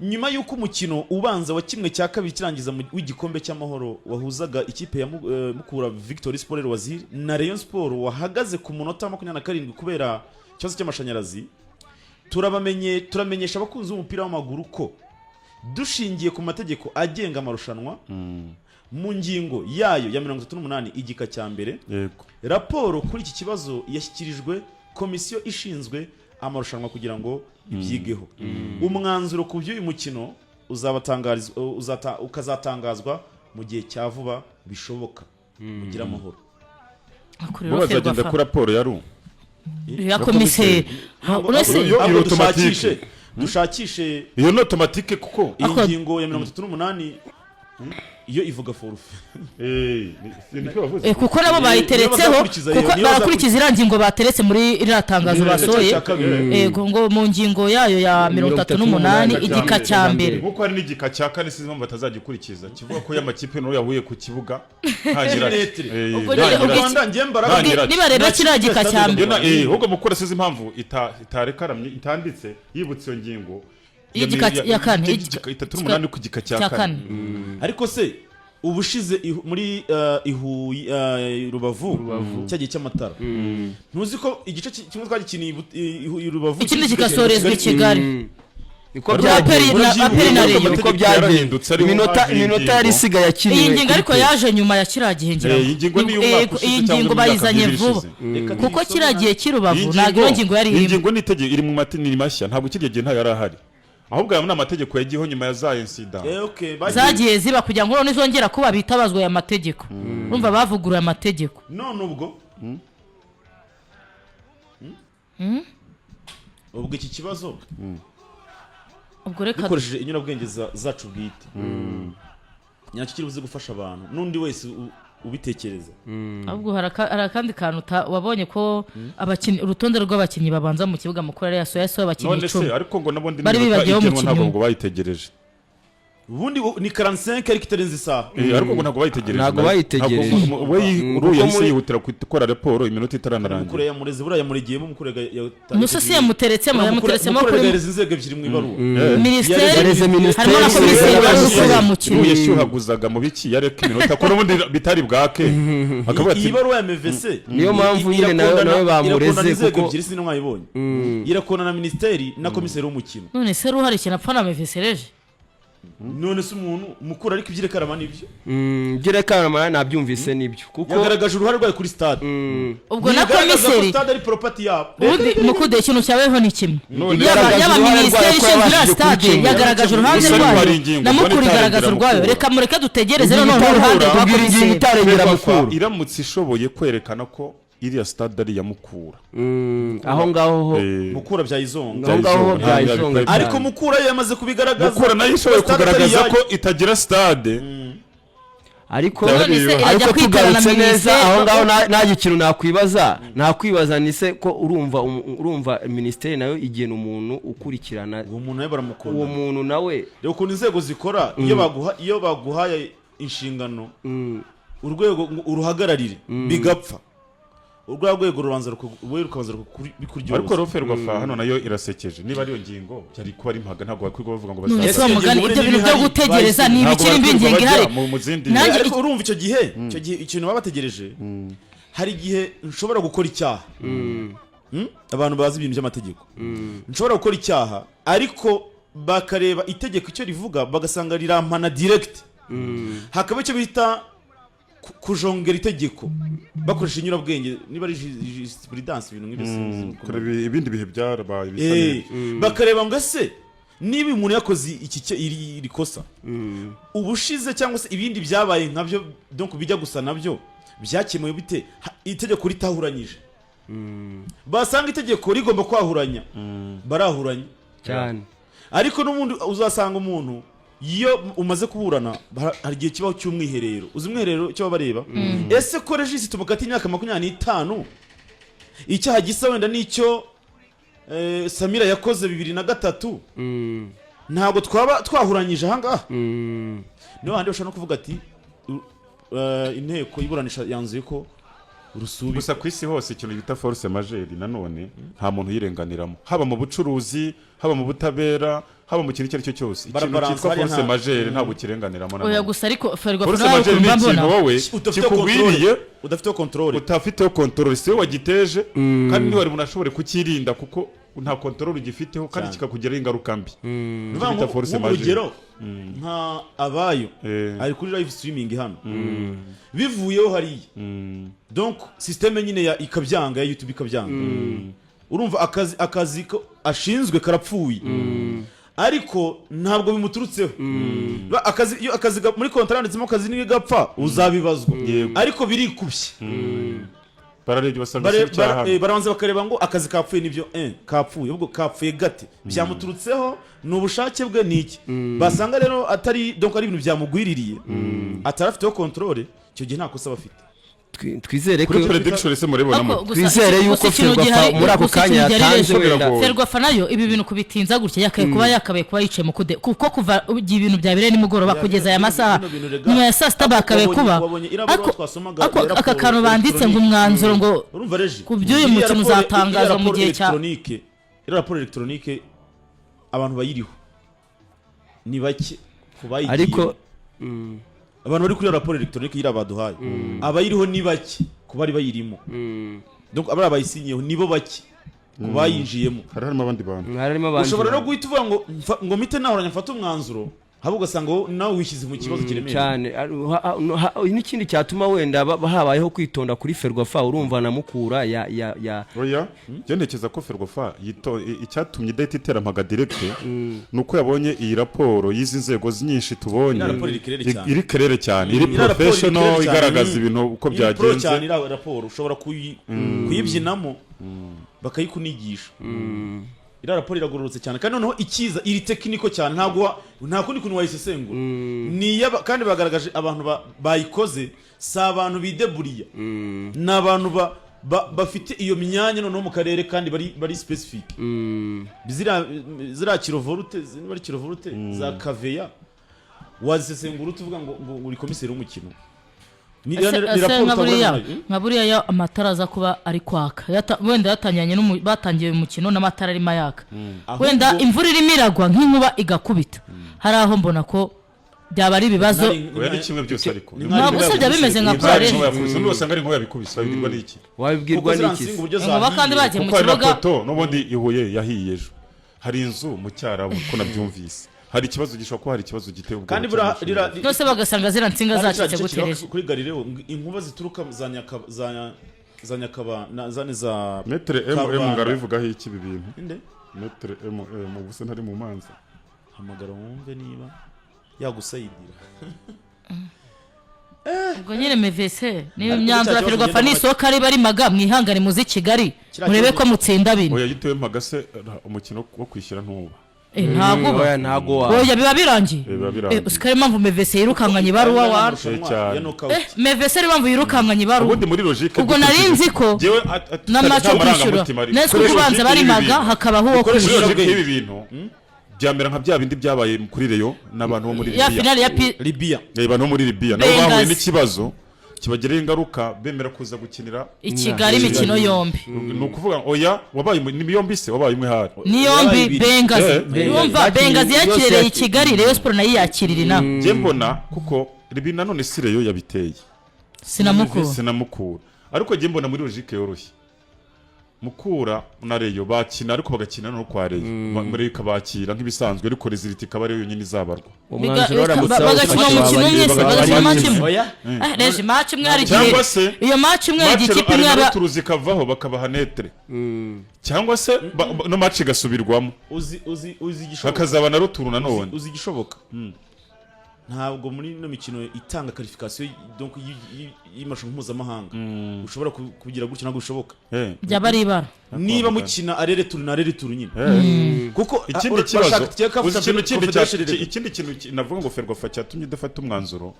Nyuma y'uko umukino ubanza wa 1/2 kirangiza w'igikombe cy'amahoro wahuzaga ikipe ya Mukura Victory Sport Waziri na Rayon Sport wahagaze ku munota wa 27 kubera ikibazo cy'amashanyarazi, turamenyesha abakunzi b'umupira w'amaguru ko dushingiye ku mategeko agenga amarushanwa mu ngingo yayo ya 38 igika cya mbere, raporo kuri iki kibazo yashyikirijwe komisiyo ishinzwe amarushanwa kugira ngo ibyigeho. Umwanzuro ku by'uyu mukino ukazatangazwa mu gihe cya vuba bishoboka. Mugire amahoro. Kuri Bo bazagenda Ferwafa. kuri raporo ya ru Ya komiseri. Uretse Iyo Ahubwo automatique. dushakishe Iyo ni automatique kuko iyi Ako- ngingo ya 38, iyo ivuga forfait. Nicyo bavuze. Kuko nabo Niyo bayiteretseho bazakurikiza iyo, kuko niyo barakurikiza iriya ngingo bateretse muri iriya tangazo basohoye. Cya kabiri. Yego, ngo mu ngingo yayo ya 38 igika cya mbere. Nkuko hari n'igika cya kane, sinzi impamvu batazagikurikiza, kivuga ko iyo amakipe nayo yahuye ku kibuga ntagira Netre. Ubwo nyine Mu Rwanda njye mbara Ntagira ati. Nibareba kiriya gika cya mbere. Ahubwo mukura sinzi impamvu itarekaranye itanditse yibutse iyo ngingo Y'igika ya kane, 38 ku gika cya cya kane. kane. Ariko se ubushize muri i Huye, Rubavu, cya gihe cy'amatara, ntuzi ko igice kimwe twagikiniye i Rubavu, Ikindi kigasorezwa i Kigali. Niko Bya byagenze. APR na Rayon. Niko byagenze. Yarahindutse, ariho Iminota haje iyi iminota ngingo. yari isigaye akiniwe. Iyi ngingo ariko yaje nyuma ya kiriya gihe, ngira ngo. Iyi ngingo ni iy'umwaka Yego, ushize iyi cyangwa ngingo mu myaka bayizanye 2 vuba. ishize. Reka Kuko tuyisome. kiriya gihe cy'i Rubavu Iyi ntabwo iyo ngingo yari iyi irimo. ngingo ni itegeko iri mu matini mashya, ntabwo kirya gihe ntayo yari ahari, ahubwo aya ni amategeko yagiyeho nyuma ya za incident. Okay, bagiye- Zagiye ziba kugira ngo noneho nizongera kuba bitabazwa aya mategeko. Urumva bavuguruye amategeko. None ubwo ubwo iki kibazo Ubwo reka dukoresheje inyurabwenge zacu bwite nyacyo kiri buze gufasha abantu n'undi wese ubitekereza. Ahubwo hari akandi kantu wabonye ko abakinnyi, urutonde rw'abakinnyi babanza mu kibuga mukuru ari yasohoye abakinnyi None se 10. ariko ngo n'ubundi Bari n'iminota bibagiyeho igenwa umukinnyi ntabwo umwe. ngo bayitegereje. Ubundi ni 45 ariko itarenze isaha. Ariko ngo ntabwo bayitegereje Ntabwo nayo. bayitegereje. Ntabwo- we Kuko uriya yahise muri- yihutira gukora raporo iminota itaranarangira. Mukura yamureze, buriya yamuregeyemo Mukura Musa si yamuteretsemo, yamuteretsemo Mukura kuri yareze inzego ebyiri mu ibaruwa. minisiteri. Yareze minisiteri, Harimo na komiseri wari uri kuri uriya mukino. N'ubu yashyuhaguzaga mu biki, yareka iminota ko n'ubundi bitari bwake, akavuga ati Iyi baruwa ya MVC Niyo mpamvu nyine nawe bamureze irakondana inzego kuko- ebyiri, sinzi mwayibonye, irakondana na minisiteri na komiseri w'umukino. None se ruhari ikintu apfa na mevesereje? None se umuntu mukuru ariko ibyirekarama nibyo? Ibyo reka nabyumvise nibyo kuko Yagaragaje uruhare rwayo kuri stade. Ubwo na Ntigaragaza ko komiseri stade ari property yabo. Ubundi mukude ikintu cyabayeho ni kimwe. None Yaba Yagaragaje yaba uruhare minisiteri rwayo ko ishinzwe iriya yabashije stade kubikemura. yagaragaje uruhande Gusa ariko rwayo, hari ingingo na mbona Mukuru igaragaza itarengera urwayo. Mukura. Reka mureke dutegereze Ingingo noneho uruhande rwa tubwira ingingo komiseri. itarengera Ferwafa Mukura. iramutse ishoboye kwerekana ko iriya stade ari iya Mukura, Aho ngaho ho Mukura byayizonga. Aho ngaho ho Byayizonga. byayizonga cyane. Ariko Mukura yo yamaze kubigaragaza Mukura nayo ishoboye ko stade atari kugaragaza iyayo. ko itagira stade. Ariko None None se irajya ariko kwitana na tugarutse neza minisiteri? aho ngaho nta ikintu nakwibaza ni se ko urumva minisiteri nayo igena umuntu ukurikirana Uwo muntu nawe uwo baramukunda. muntu nawe. Reba ukuntu inzego zikora, iyo baguhaye inshingano, urwego ngo uruhagararire bigapfa, urwa rwego rubanza we rukabanza bikuryoza. Ariko rero Ferwafa hano nayo irasekeje. Niba ariyo ngingo byari kuba ari impaga, ntabwo bakwirirwa bavuga ngo None se bazaza. wa mugani, Ingingo ibyo bintu byo n'ibihari, gutegereza ni Ntabwo ibikiri bakwirirwa ingingo bajya ihari. mu zindi. Nanjye Ariko urumva icyo gihe ikintu baba bategereje, hari igihe nshobora gukora icyaha. Abantu bazi ibintu by'amategeko, nshobora gukora icyaha ariko bakareba itegeko icyo rivuga bagasanga rirampana direct, hakaba icyo bita kujongera itegeko bakoresha inyurabwenge, niba ari jurisprudence, ibintu nk'ibyo sinzi. Kureba ibindi bihe byarabaye bisa neza. Bakareba ngo ese niba umuntu yakoze iki iri kosa ubushize cyangwa se ibindi byabaye nkabyo, donc bijya gusa nabyo, byakemuwe bite? Itegeko ritahuranyije, basanga itegeko rigomba kwahuranya, barahuranya. Cyane. Ariko n'ubundi uzasanga umuntu iyo umaze kuburana hari igihe kibaho cy'umwiherero. Uzi umwiherero icyo baba bareba? Ese ko Regis tumukata imyaka 25, icyaha gisa wenda n'icyo Samira yakoze 2003, ntabwo twaba twahuranyije ahangaha? Niho handi bashobora no kuvuga ati inteko iburanisha yanzuye ko Rusubi. Gusa ku isi hose ikintu bita force majeure nanone nta muntu uyirenganiramo, haba mu bucuruzi, haba mu butabera, haba mu kintu icyo ari cyo cyose. Ikintu Barabalansa cyitwa hariya force majeure ntabwo ukirenganiramo Oya, nanone. gusa ariko Ferwafa Force nawe majeure ni ukumva ikintu mbona wowe udafite kikugwiriye, contrôle, udafite contrôle. Utafiteho contrôle, si wowe wagiteje, kandi ntiwari umuntu ashobore kukirinda kuko nta contrôle ugifiteho, kandi kikakugiraho ingaruka mbi. Ni Icyo ukuvuga bita ngo force nko mu majeure. rugero nka abayo ari kuri live streaming hano, bivuyeho hariya, donc système nyine ya ikabyanga, ya YouTube ikabyanga, urumva akazi ko ashinzwe karapfuye, ariko ntabwo bimuturutseho. Akazi, iyo akazi muri contrat handitsemo akazi nigapfa uzabibazwa, ariko birikubye. Bararebye basanga si icyaha. Barabanza bakareba ngo akazi kapfuye nibyo, kapfuye, ubwo kapfuye gate? Byamuturutseho? Ni ubushake bwe? Ni iki? Basanga rero atari, donc ari ibintu byamugwiririye atarafiteho contrôle, icyo gihe nta kosa aba afite. Twizere ko Kuri prediction ese murebonamo? Ariko gusa Twizere gusa yuko ikintu Ferwafa muri ako gusa kanya ikintu gihari yatanze rero, wenda. Biragoye. Ferwafa nayo ibi bintu kubitinza gutya yakabaye kuba yicaye mu kude, kuko kuva igihe ibintu byabereye nimugoroba Ya, kugeza aya bino masaha bino bintu rega. nyuma ya saa sita bakabaye kuba Wabonye iriya baruwa twasomaga ako ya aka raporo kantu banditse ngo electronique. umwanzuro ngo Urumva reji ku by'uyu iriya mukino uzatangazwa iriya mu raporo gihe cya electronique, iriya raporo électronique abantu bayiriho ni bake ku bayigiye. Ariko Abantu bari kuri iyo raporo électronique iriya baduhaye, abayiriho ni bake ku bari bayirimo. Donc abari bayisinyeho nibo bake ku bayinjiyemo. Hari harimo abandi bantu. Harimo abandi Ushobora no bantu. guhita uvuga ngo ngo mpite nahoranye mfate umwanzuro, haba ugasanga wowe nawe wishyize mu kibazo kiremereye. Cyane. N'ikindi cyatuma wenda habayeho kwitonda kuri Ferwafa, urumva na Mukura ya Oya, njye ntekereza ko Ferwafa icyatumye idahita itera mpaga direct ni uko yabonye iyi raporo y'izi nzego nyinshi tubonye. Iriya raporo iri claire cyane. Iri claire cyane, iri Iriya raporo iri professional, claire cyane. igaragaza ibintu uko Iri pro byagenze. cyane iriya raporo, ushobora kuyibyinamo bakayikunigisha. Iriya raporo iragororotse cyane, kandi noneho ikiza iri technique cyane, ntabwo nta kundi kuntu wayisesengura. Ni kandi bagaragaje abantu bayikoze, si abantu bideburiya, ni abantu bafite iyo myanya noneho mu karere, kandi bari specific. Ziriya kilovolt, niba ari kilovolt za kaveya, wazisesengura utuvuga ngo uri komiseri w'umukino. Ni Ese raporo nka buriya utabona nayo. Nka buriya yo amatara aza kuba ari kwaka, wenda yatangiranye batangiye umukino n'amatara arimo yaka, wenda imvura irimo iragwa nk'inkuba igakubita, hari aho mbona ko byaba ari ibibazo. Oya, ni kimwe byose ariko. Ni Ntabwo nka se byaba bimeze nka Ni nka Korere. inkuba yakubise, undi wasanga ari inkuba yabikubise, wabibwirwa n'iki? Wabibwirwa Kuko ziriya n'iki nsinga uburyo Inkuba kandi zahiye. bagiye mu Kuko hari na kibuga. poto n'ubundi i Huye yahiye ejo, hari inzu mu Cyarabu ko nabyumvise, hari ikibazo gishobora kuba hari ikibazo giteye ubwoba Kandi buriya cy'amashanyarazi. Byose bagasanga ziriya nsinga Kandi zacitse kiriya gice gute kiba rero? Kuri Galileo inkuba zituruka za Nyakaba na za ni za Maître MM Karubanda. ngo arabivugaho iki ibi bintu? Inde? Maître MM ubu se ntari mu manza? Hamagara wumve niba yagusayidira. Ubwo nyine mevese niba Ariko imyanzuro cya ya kibazo Ferwafa ngenda n'isoko ari barimaga, mwihangane muze i Kigali Kiriya murebe kibazo ko mutsinda bine. Oya, yitewe mpagase umukino wo kwishyura ntuba. Ntabwo uba Oya, ntago wa oya, biba birangiye. Biba birangiye. Usika ariyo mpamvu mevese yirukankanye ibaruwa wa Amarushanwa Cyane. ya knockout. Mevese ariyo mpamvu yirukankanye ibaruwa. Ubundi muri logique Ubwo nari nzi ko Njyewe na match yo nta kwishyura marangamutima ariko. nese Kuri kuko ubanza logique barimaga y'ibi bintu. hakabaho uwo Ukoresheje kwishyura. Muri logique y'ibi bintu byamera nka bya bindi byabaye kuri Rayon n'abantu bo muri Ya Libya. finale ya pi Libya. Abantu bo muri Libya nabo Bengazi. bahuye n'ikibazo kibagiraho ingaruka, bemera kuza gukinira i Kigali imikino yombi. Ni ukuvuga oya, wabaye ni yombi se wabaye umwe hari? Ni Yabaye yombi. ibiri. Bengazi urumva Bengazi. Bengazi Yose yakirereye i Kigali, Rayon Sport nayo yakirira inaha. Njye mbona kuko ibi nanone si Rayon yabiteye. Sinamukura. Sinamukura, ariko njye mbona muri logique yoroshye Mukura na Rayon bakina, ariko bagakina no kwa Rayon. Rayon ikabakira nk'ibisanzwe, ariko résultat ikaba ariyo yonyine izabarwa. Umwanzuro waramutse Bagakina awufashe umukino umwe se, bagakina match imwe. Oya. Reje match imwe hari igihe Cyangwa se iyo match imwe hari igihe ikipe imwe match yaba turuzi ikavaho bakabaha neutre, cyangwa se no match igasubirwamo. Uzi igishoboka. Hakazaba na retour nanone. Uzi igishoboka, ntabwo muri ino mikino itanga qualification, donc y'amarushanwa mpuzamahanga, ushobora kugira gutyo, ntabwo bishoboka. Byaba ari ibara. Niba mukina aller-retour na aller-retour nyine, kuko Ikindi kibazo, bashaka tike uzi ikintu kindi Confederation League. ikindi kintu navuga ngo Ferwafa cyatumye idafata umwanzuro,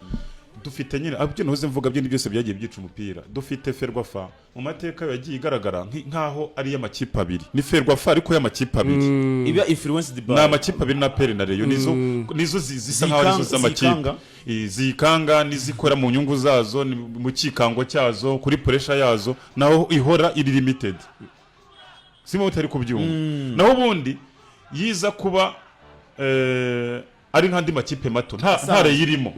dufite nyine ibyo nahoze mvuga byo byose byagiye byica umupira. Dufite Ferwafa mu mateka yagiye igaragara nk'aho ari iy'amakipe abiri. Ni Ferwafa ariko y'amakipe abiri. Iba influenced by Ni amakipe abiri na APR na Rayon, nizo zisa nkaho arizo Zikanga- z'amakipe. Zikanga. Zikanga n'izikora mu nyungu zazo, mu cyikango cyazo, kuri pressure yazo, naho ihora iri limited, simo utari kubyumva. Naho ubundi yiza kuba ari nk'andi makipe mato, nta Rayon irimo,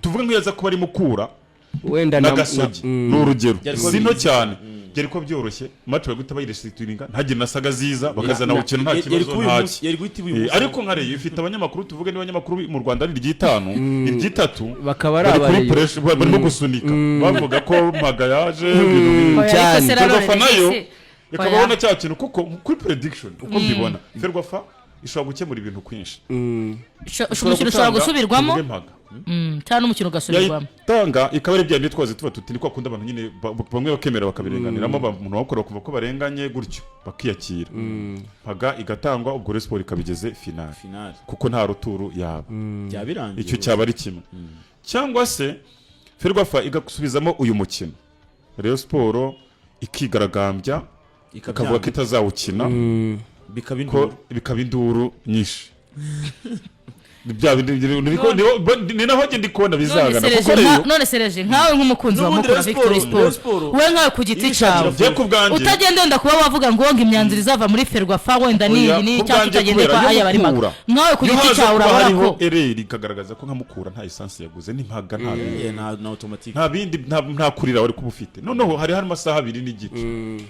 tuvuge nk'iyo aza kuba ari Mukura wenda na Gasogi, ni urugero, Byari kuba si nto bizi. cyane, byari kuba byoroshye. Match bari guhita bayiresituringa, ntagire na saga ziza, bakazana gukina nta Yari kibazo, kuba uyu ntaki. Yari guhita iba uyu munsi. Ariko nka Rayon ifite abanyamakuru, tuvuge niba abanyamakuru mu Rwanda ari iry'itanu, iry'itatu, bakaba ari bari kuri aba Rayon. pressure, barimo gusunika bavuga ko Mpaga yaje, ibintu nk'ibi. Oya, ariko Cyane. se nanone Ferwafa nayo Regis, ikaba oya. abona cya kintu, kuko kuri prediction uko mbibona, Ferwafa ishobora gukemura ibintu kwinshi. Umukino ushobora gusubirwamo. Tuvuge Mpaga. Cyangwa n'umukino ugasubirwamo. Yayitanga ikaba ari bya bindi twaze tuba tuti ni kwa kundi abantu nyine bamwe bakemera bakabirenganiramo, umuntu bakora bakumva ko barenganye gutyo bakiyakira. Mpaga igatangwa, ubwo Rayon Sport ikaba igeze finale, Finale. kuko nta retour yaba. Byaba birangiye. Icyo cyaba ari kimwe, cyangwa se Ferwafa igasubizamo uyu mukino, Rayon Sport ikigaragambya, ikavuga ko itazawukina, bikaba ko induru. Bikaba induru nyinshi. Ni bya bindi ni naho njye ndi kubona None bizagana, Sereje, kuko rero none Sereje, nkawe nk'umukunzi wa N'ubundi Mukura Rayon Victory Sport, Sport, Rayon Sport we nkawe ku giti irishakira cyawe, njye ku bwanjye utagenda wenda kuba wavuga ngo imyanzuro izava muri Ferwafa wenda ni Oya, iyi n'iyi ku cyangwa bwanjye utagendeye kubera kwa iyo aya bari Mukura, nkawe ku iyo giti haza cyawe kuba urabona hariho ko ereri ikagaragaza ko nka Mukura nta essence yaguze n'impaga, nta bindi, Yeah, nta automatique. nta bindi, nta kurira wari kuba ufite. Noneho hari amasaha 2 n'igice,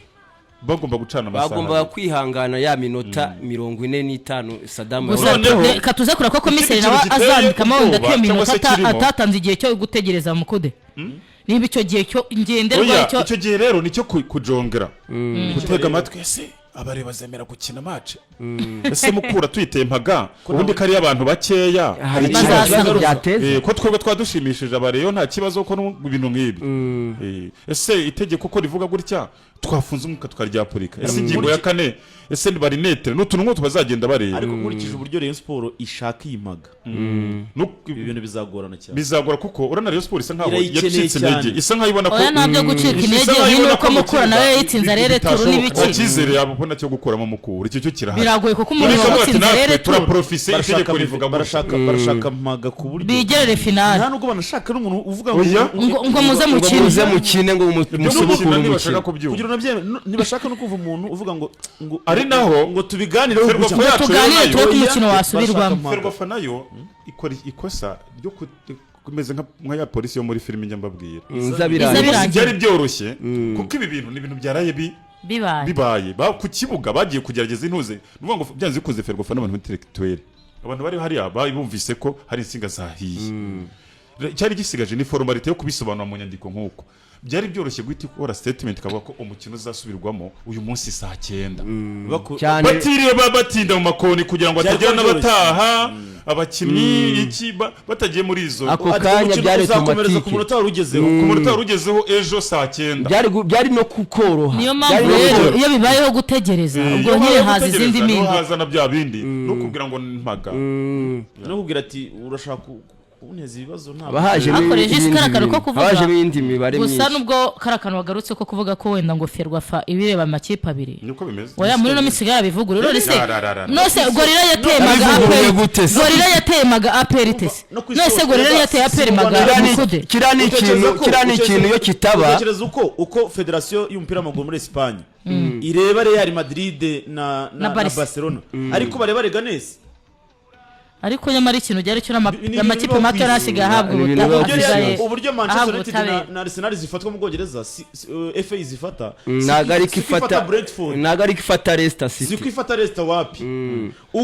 bagomba gucana amasaha Bagombaga 2. kwihangana ya minota 45 Sadamu Gusa Noneho- reka tuze kureba ko komiseri Ikindi nawe kintu giteye azandikamo wenda ko iyo ubwoba cyangwa minota se kirimo- atatanze igihe cyo gutegereza mukude, niba icyo gihe cyo ngenderwa Oya, icyo icyo gihe rero nicyo kujongera, gutega amatwi. Ese abareba bazemera gukina match? Ese Mukura tuyiteye mpaga, ubundi ko ari abantu bakeya, hari Hari ikibazo? ikibazo byateza. Ko twebwe twadushimishije aba Rayon, nta kibazo ko ibintu nk'ibi. Ese itegeko ko rivuga gutya, twafunze umwuka tukaryapurika? Ese ingingo ya kane, ese bari netere? N'utuntu nk'utu bazagenda bareba. Ariko nkurikije uburyo Rayon Sport ishaka iyi mpaga, ibi bintu bizagorana cyane. Bizagora, kuko urana Rayon Sport isa nkaho Irayikeneye yacitse cyane. intege, isa nkaho ibona ko Oya, ntabyo gucika isa intege, nkaho ni ibona nuko ko Mukura nawe gutsinda yayitsinze rero turu bitashoboka. n'ibiki. Nta cyizere yabona cyo gukuramo Mukura, icyo cyo kirahari. Biragoye kuko umuntu Muri kavuga ati wamutsinze natwe rero turu turaprofise, Barashaka itegeko rivuga gutya. Barashaka mpaga ku buryo bigerere finale. Nta nubwo banashaka n'umuntu uvuga ngo Oya. Ngo muze mukine. Muze mukine, ngo Ibyo musubukure gukina ntibashaka umukino. kubyumva. Kugira unabyemere, ntibashaka no kumva umuntu uvuga ngo Ari naho ngo tubiganireho Ferwafa gutya. yacu rero Tuganire nayo- turebe ko umukino Oya, wasubirwamo. barashaka mpaga. Ferwafa nayo ikora ikosa ryo kumeze nka ya polisi yo muri filime njya mbabwira. Iza birangiye. Iza birangiye. Byari byoroshye, kuko ibi bintu ni ibintu byaraye Bibaye. bibaye. Ku kibuga bagiye kugerageza intuze, ni ukuvuga ngo byanze bikunze Ferwafa n'abantu intellectuel, abantu bari hariya bari bumvise ko hari insinga zahiye. Cyari gisigaje ni formalité yo kubisobanura mu nyandiko. Nk'uko byari byoroshye guhita ikora statement ikavuga ko umukino uzasubirwamo uyu munsi saa 9, Cyane. batiriwe batinda mu makoni kugira ngo Byari hatagira kuba byoroshye. n'abataha, abakinnyi iki, batagiye muri izo Ako Ati, kanya umukino byari uzakomereza ku automatique. munota wari ugezeho. Ku munota wari ugezeho ejo saa 9. Byari no kukoroha. Niyo Byari mpamvu no rero kukoroha. iyo bibayeho gutegereza, ubwo Iyo nyine habayeho haza izindi gutegereza, niho mpinduka. haza na bya bindi no kubwira ngo mpaga. No kubwira ati urashaka kunteza ibibazo, ntabwo. Haba hajemo Ariko Regis, ibindi kariya kantu ko bintu. kuvuga- Haba hajemo iyindi mibare Gusa myinshi. nubwo kariya kantu wagarutse ko kuvuga ko wenda ngo Ferwafa ibireba amakipe abiri, Niko bimeze. oya, muri ino minsi yarabivugurura. None se Yarararara. nose Gorilla yatemaga Yabivuguruye APR gute se? Gorilla yatemaga APR itese? No ku None se isoko, Gorilla rega, yateye si APR mu Rwanda. maga Kiriya ni- mukude? Kiriya ni Utekereza ikintu, kiriya ni ikintu iyo kitaba Utekereza uko federasiyo y'umupira w'amaguru muri Espagne ireba Real Madrid na Na Barca. Barcelona, ariko bareba Leganes? Ariko nyamara ikintu byari cyo Ni ibintu amakipe bibaho mato ku isi. yarasigaye ahabwa Ni ibintu bibaho ku isi asigaye yose. Uburyo Manchester ahabwa United na, ubutabera. na Arsenal zifatwa mu Bwongereza, FA zifata Ntabwo ariko si ko ifata Brentford, ntabwo ariko ifata Leicester si City. ko ifata Leicester, wapi.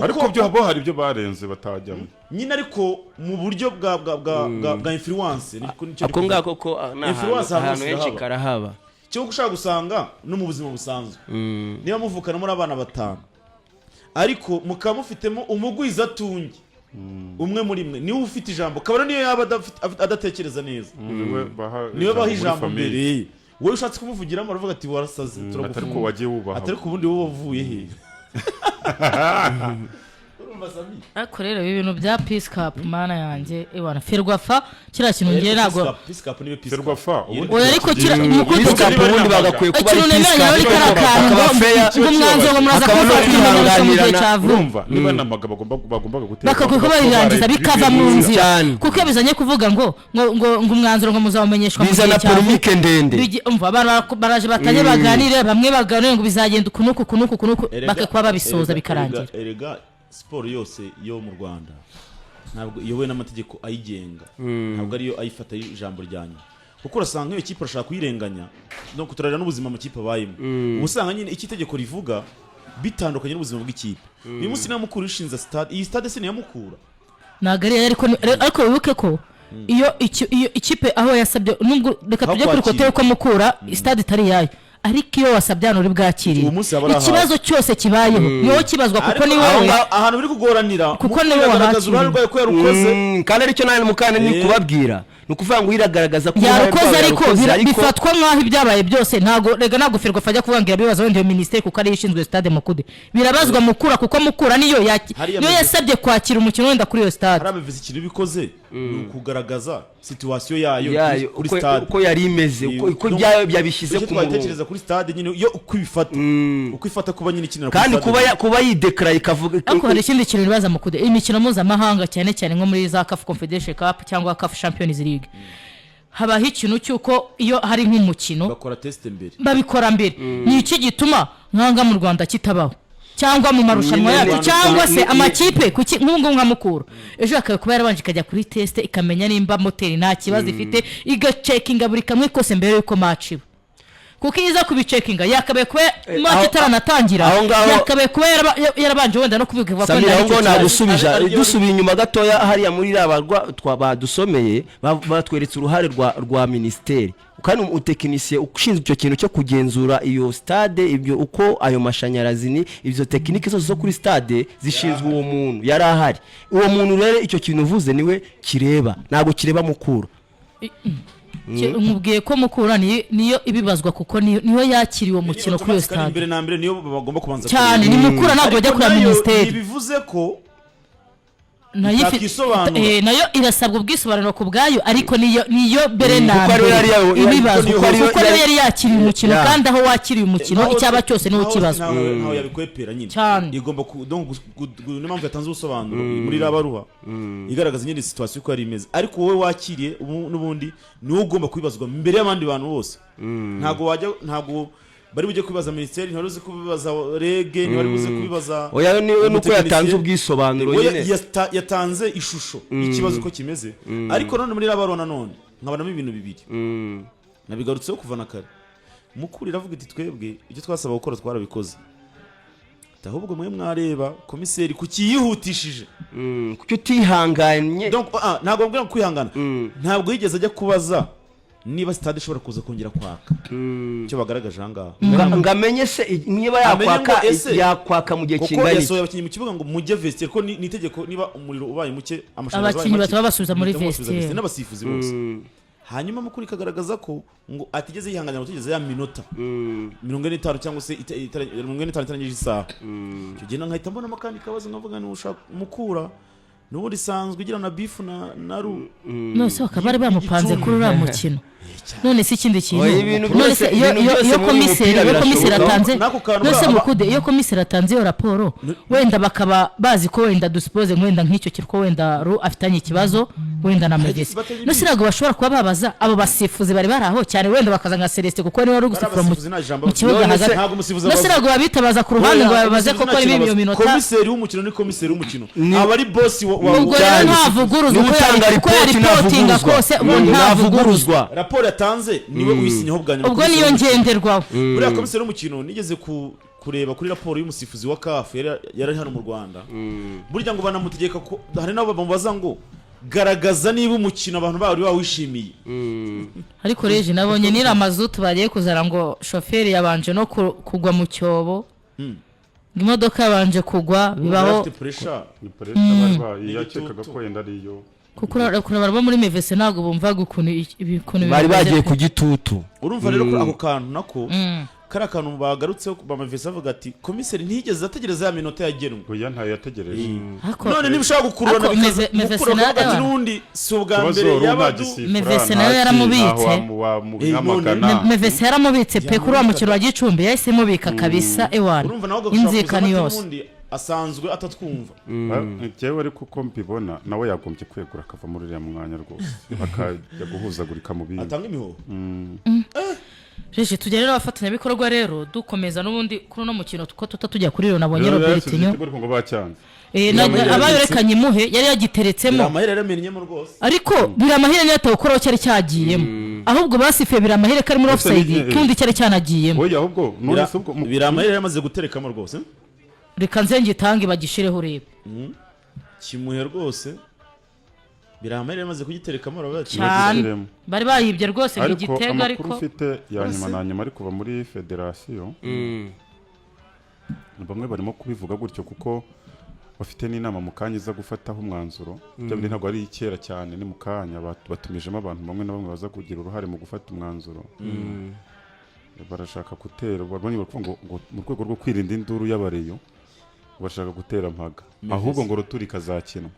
Ariko byo bo hari ibyo barenze batajyamo. Nyine ariko mu buryo bwa influence nicyo Ako ndi kuvuga. ngako ko ni ahantu Influence ahantu ahantu hose henshi irahaba. karahaba. Cyo ushaka gusanga no mu buzima busanzwe, niba muvukana muri abana batanu, ariko mukaba mufitemo umugwizatungi umwe muri mwe, niwe ufite ijambo, kabone niyo yaba adatekereza neza, Niwe baha niwe baha muri ijambo famille. mbere ye. Wowe ushatse kumuvugiramo aravuga ati warasaze, Atari turagufunga. ko wagiye wubaha. Atari ku bundi wowe wavuye he? Urumva, Sami? Ariko rero ibi bintu bya Peace Cup, mana yanjye, ewana, Ferwafa kiriya kintu ngiye ntabwo Peace Cup nibe Peace Cup. Ferwafa ubundi. Oya, ariko kira mukude. Peace Cup ubundi bagakwiye kuba ari Ikintu Peace nemeranya Cup, nawe kariya kantu bakaba ngo fair, ngo umwanzuro ngo muraza hakaba no kuwufata imenyesha mu gihe kwihanganirana. cya vuba. Urumva niba namaga bagombaga gutera Bakakwiye kuba babirangiza bikava mu nzira, Cyane. kuko iyo bizanye kuvuga ngo umwanzuro ngo muzawumenyeshwa mu gihe Bizana cya vuba. polémique ndende. Umva abantu baraje batanye baganire, bamwe baganire ngo bizagenda uku n'uku, uku n'uku, uku n'uku, bakakuba babisoza bikarangira. Erega siporo yose yo mu Rwanda ntabwo iyobowe n'amategeko ayigenga, ntabwo ariyo ayifata ijambo rya nyuma, kuko urasanga nk'iyo kipe urashaka kuyirenganya no kuturarira n'ubuzima amakipe abayemo. Uba usanga nyine icyo itegeko rivuga bitandukanye n'ubuzima bw'ikipe. Uyu munsi niyo Mukura ishinze stade, iyi stade si niyo Mukura. Ntabwo ari ariko wibuke ko iyo ikipe aho yasabye, nubwo reka Aho tujye kuri kwakira. côté yuko Mukura stade itari iyayo, ariko iyo wasabye hano uri bwakiriye, Uwo munsi haba ari ahawe. ikibazo cyose kibayeho ni wowe kibazwa, kuko Ariko ni wowe ahantu biri kugoranira, Kuko Mukura ni wowe iragaragaza uruhare wahakiriye. rwayo ko yarukoze. Kandi aricyo nawe mukanya ni kubabwira, ni ukuvuga ngo iragaragaza ko uruhare Yarukoze, rwayo ariko yarukoze, bifatwa nk'aho ibyabaye byose ntabwo rega ntabwo Ferwafa ajya kuvuga ngo irabibaza wenda iyo minisiteri kuko ariyo ishinzwe stade. Mukude birabazwa Mukura, kuko Mukura niyo Hariya niyo yasabye kwakira umukino wenda kuri iyo stade. Hariya bivuze ikintu bikoze ni ukugaragaza situation yayo yayo kuri uko stade. Uko yari imeze, uko byayo byabishyize Icyo ku murongo. twabitekereza kuri stade nyine yo uko ibifata, uko ifata kuba nyine ikinira kuri Kandi stade. kuba yidekaraye ikavuga. Ariko hari ikindi kintu nibaza, Mukude, imikino mpuzamahanga, cyane cyane nko muri za CAF Confederation Cup cyangwa CAF Champions League, habaho ikintu cy'uko iyo hari nk'umukino bakora test mbere. Babikora mbere. Ni iki gituma nkanga mu Rwanda kitabaho, cyangwa mu marushanwa yacu, cyangwa se amakipe? Kuki nk'ubu ngubu nka Mukura ejo yakaba kuba yarabanje ikajya kuri test, ikamenya nimba moteri nta kibazo ifite, igacekinga buri kamwe kose mbere y'uko match iba? Kuko iyo iza kubicekinga yakabaye kuba match itaranatangira, aho ngaho- yakabaye kuba yarabanje wenda no kubivuga ko Samira, wenda aho aricyo ngaho kibazo. nagusubije. Dusubiye inyuma gatoya hariya muri iriya barwa badusomeye, batweretse uruhare rwa minisiteri, kandi umutekinisiye ushinzwe icyo kintu cyo kugenzura iyo stade, ibyo uko ayo mashanyarazi ni izo tekinike zose zo kuri stade zishinzwe uwo muntu yari ahari. Uwo muntu rero icyo kintu uvuze niwe kireba, ntabwo kireba Mukura. Nkubwiye ko Mukura niyo ibibazwa, kuko niyo yakiriye uwo mukino kuri iyo Automatically stade. Mbere na mbere niyo bagomba kubanza Cyane, kureba. ni Mukura, ntabwo bajya Ariko kureba nayo minisiteri. ntibivuze ko Nayo itakisobanura. Nayo irasabwa ubwisobanuro ku bwayo, ariko niyo mbere na Kuko ariyo mbere ibibazwa, kuko ariyo kuko ariyo yari yakiriye umukino, kandi aho wakiriye umukino icyaba cyose niwo kibazwa. Ntaho yabikwepera nyine. Cyane. Igomba ku donc niyo mpamvu yatanze ubusobanuro muri iriya baruwa igaragaza nyine situation uko yari imeze, ariko wowe wakiriye ubu n'ubundi niwo ugomba kubibazwa mbere y'abandi bantu bose. Ntabwo wajya, ntabwo bari bujye kubibaza minisiteri, ntibari buze kubibaza REG, ntibari buze kubibaza Oya, niwe nuko umutekinisiye. yatanze ubwisobanuro We nyine. yatanze ishusho y'ikibazo uko kimeze. Ariko none muri iriya baruwa nanone nkabonamo ibintu bibiri nabigarutseho kuva na kare. Mukura iravuga iti: "Twebwe icyo twasaba gukora twarabikoze." Ati: "Ahubwo mwe mwareba komiseri kuki yihutishije." Kuki utihanganye? Donc, ntabwo mbwira ngo kwihangana, ntabwo yigeze ajya kubaza niba stade ishobora kuza kongera kwaka, icyo bagaragaje aha ngaha. Ngo amenye se niba Amenye ngo yakwaka, ese yakwaka mu gihe kuko kingana iki. yasohoye abakinnyi mu kibuga ngo mujye vestiaire, ko ni itegeko niba umuriro ubaye muke, amashanyarazi abaye Abakinnyi make, bataba basubiza muri muhita mubasubiza vestiaire. vestiaire n'abasifuzi bose. Hanyuma Mukura ikagaragaza ko ngo atigeze yihanganira gutegereza ya minota 45 cyangwa se 45 itarangije isaha. Icyo gihe nkahita mbonamo akandi kabazo, nkavuga ni ushaka Mukura n'ubundi isanzwe igira na beef na ru None se bakaba bari bamupanze kuri uriya mukino? None se ikindi kintu, Oya, ibintu none se iyo ibintu iyo byose iyo muri uyu komiseri mupira iyo komiseri birashoboka. atanze N'ako kantu none se Mukude, iyo komiseri atanze iyo raporo, wenda bakaba bazi ko wenda dusipoze wenda nk'icyo kiriko wenda ru afitanye ikibazo wenda na Megesi, none se ntabwo bashobora kuba babaza abo basifuzi bari bari aho cyane, wenda bakaza nka Celestin, kuko niwe wari uri gusifura Bari abasifuzi nta jambo mu kibuga None se hagati? Ntabwo umusifuzi None se abaza. ntabwo babitabaza ku ruhande ngo babaze Umusifuzi koko nta niba kintu iyo abaza. minota? Komiseri w'umukino ni komiseri w'umukino, aba ari bosi wa Ubwo rero Cyane. ntavuguruzwa Niba utanga uko ripoti yaripotinga ntavuguruzwa. kose, ubu ntavuguruzwa. Ntavuguruzwa. Raporo yatanze niwe uyisinyaho bwa nyuma. Ubwo Komiseri niyo w'umukino. ngenderwaho. Buriya komiseri w'umukino, nigeze kureba kuri raporo y'umusifuzi wa CAF yari hano mu Rwanda, burya ngo banamutegeka ko hari n'abo bamubaza ngo: "Garagaza niba umukino abantu bari bawishimiye." Ariko reje nabonye niri amazutu bagiye kuzana, ngo shoferi yabanje no kugwa mu cyobo, ngo imodoka yabanje kugwa, bibaho. Afite pressure. Ni pressure bari yakekaga ko wenda ariyo. Kuko kurabara bo muri mevese ntabwo bumvaga ukuntu ukuntu Bari ibintu bagiye bimeze. ku gitutu. Urumva rero ko ako kantu nako Kari akantu bagarutseho, bamavese avuga ati komiseri ntiyigeze ategereza ya minota yagenwe. Oya, ntayo yategereje. Ariko None niba ushaka gukururana, Ariko bikaza Mevese mukura nawe akavuga ati wana. n'ubundi si ubwa Ikibazo mbere wari yaba ntagisifura, Mevese nta nawe ki, yaramubitse. ntaho wamuhamagana. Mevese yaramubitse pe, kuri wa mukino wa Gicumbi yahise imubika kabisa, ewana. Urumva nawe agashaka Inzika kuzamo ni ati yose. n'ubundi asanzwe atatwumva. Njyewe ariko uko mbibona, nawe yagombye kwegura akava muri uriya mwanya rwose, akajya guhuzagurika mu bindi. Atanga imihoho. Reje tujya rero abafatanyabikorwa rero, dukomeza n'ubundi kuri uno mukino, kuko tuta tujya kuri rero nabonye Rero Robertinho. yarasize igitego ariko ngo bacyanze. Biramahire. Abayerekanye imuhe yari yagiteretsemo. Biramahire yaramenyemo rwose. Ariko Biramahire niyo atawukuraho, cyari cyagiyemo. Ahubwo basifuye Biramahire ko ari muri Ese offside, kandi cyari cyanagiyemo. Oya, ahubwo none se ubwo Biramahire yaramaze guterekamo rwose. Reka nze ngitange bagishireho urebe. Kimuhe rwose, Biramahire yaramaze kugiterekamo, baravuga ati Cyane. Bagishyiremo. Bari bayibye rwose ngo Ariko igitego amakuru ariko ufite ya nyuma na nyuma ari kuva muri federasiyo, bamwe barimo kubivuga gutyo kuko bafite n'inama mu kanya iza gufataho umwanzuro. Bya bindi ntabwo ari kera cyane, ni mu kanya batumijemo abantu bamwe na bamwe baza kugira uruhare mu gufata umwanzuro. Barashaka gutera, bamwe baravuga ngo mu rwego rwo kwirinda induru y'abareyo bashaka gutera mpaga, ahubwo ngo retour ikazakinwa.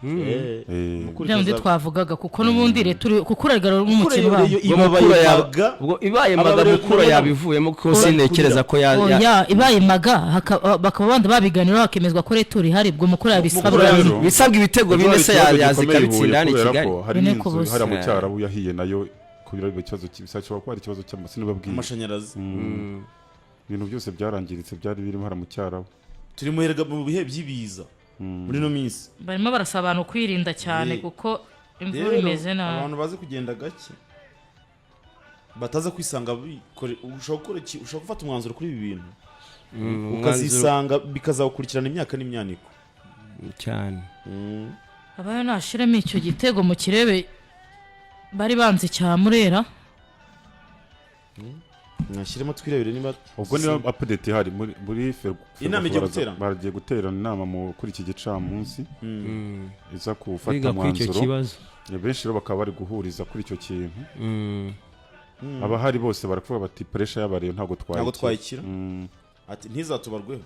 Mukura Bya bindi twavugaga, kuko n'ubundi retour, kuko uragarura Mukura n'umukino yo- wabo. yo- Ubwo ibabaye Mukura maga. Ubwo ibaye maga, Ababareba Mukura kubona- yabivuyemo, kuko sintekereza ko Oya, ibaye maga bakaba bandi babiganiraho, hakemezwa ko retour ihari, ubwo Mukura yabisabwa. Mukura rero- Bisabwa ibitego Ejo 4 hari se ikibazo yaza gikomeye i Huye ikabitsinda hano i kubera Kigali. ko hari Bine n'inzu ku busa. hariya mu Cyarabu yahiye nayo kubera ikibazo gishobora kuba ari ikibazo cy'amasinababwiye. Amashanyarazi. Ibintu byose byarangiritse byari birimo hariya mu Cyarabu. Turi mu herega mu bihe by'ibiza muri ino minsi. Barimo barasaba abantu kwirinda cyane kuko imvura Rero imeze nabi. abantu bazi kugenda gake bataza kwisanga ushobora gukora ushobora gufata umwanzuro kuri ibi bintu ukazisanga bikazagukurikirana imyaka n'imyaniko. Cyane. Abayo nashiremo icyo gitego mu kirebe, bari banze cya Murera. Mwashyiremo twirebere niba Ubwo niba update ihari muri Inama igiye Ferwafa, guterana. Baragiye guterana inama kuri iki gicamunsi iza gufata Kwiga kuri icyo umwanzuro. kibazo. Benshi rero bakaba bari guhuriza kuri icyo kintu. Abahari bose barakuvuga bati pressure y'abareyo ntabwo twayikira. Ntabwo twayikira. Ati ntizatubarweho.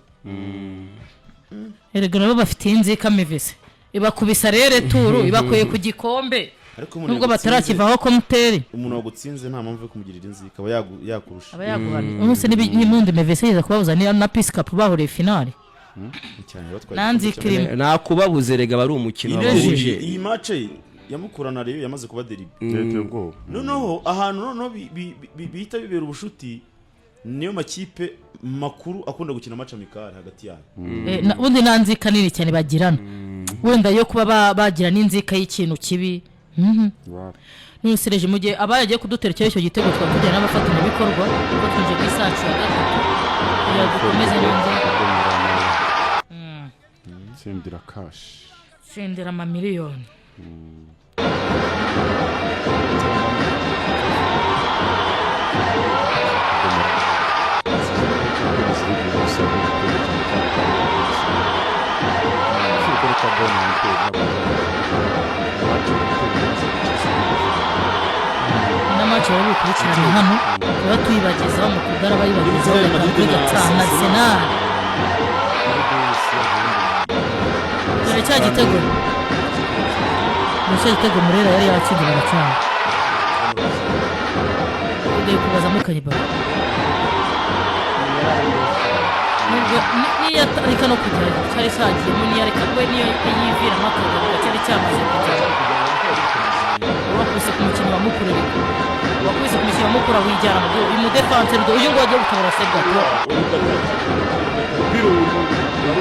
Erega nabo bafitiye inzika mivise, ibakubisa rero retour ibakuye ku gikombe. Ariko umuntu Nubwo yagutsinze- batarakivaho komuteri. Umuntu wagutsinze nta mpamvu yo kumugirira inzika, aba yakurusha. Aba yaguhamye umunsi n'ubundi mevese yigeze kubabuza na Peace Cup bahuriye finale. Cyane, batwaye Nanzi igikombe cya- kirimo. Nakubabuze rega, bari umukino Iyi wabahuje. iyi match ya Mukura na Rayon yamaze kuba derby. Byateye ubwoba. Noneho ahantu noneho bihita bibera ubushuti, niyo makipe makuru akunda gukina match amicale hagati yayo. Ubundi nta nzika nini cyane bagirana, wenda yo kuba bagira n'inzika y'ikintu kibi. Iwabo. Nusereje mu gihe abaye agiye kudutera icyo gitego, twaba tujyana n'abafatanyabikorwa kuko twinjiye ku isaha ya gatatu kugira ngo dukomeze n'undi. Tsindira cash. Tsindira amamiliyoni. Na match bari bukurikirane hano, tuba tuyibagezaho mu kudara, bayibagezaho Real 5 kuri Madrid na 5 Arsenal. Arsenal. Dore cya gitego, dore cya gitego Murera yari yatsinze baracyanga. Ugiye kubaza mukanyibara nubwo niyo atareka no kujyayo cyari cyagiyemo, niyo areka we niyo yiviramo akagaruka cyari cyamaze kujyayo. Wakubise ku mukinnyi wa Mukura, ariko wakubise ku mukinnyi wa Mukura wijyana mu gihugu, uyu mudefanse rudo uyu nguyu agiye gutabara Segato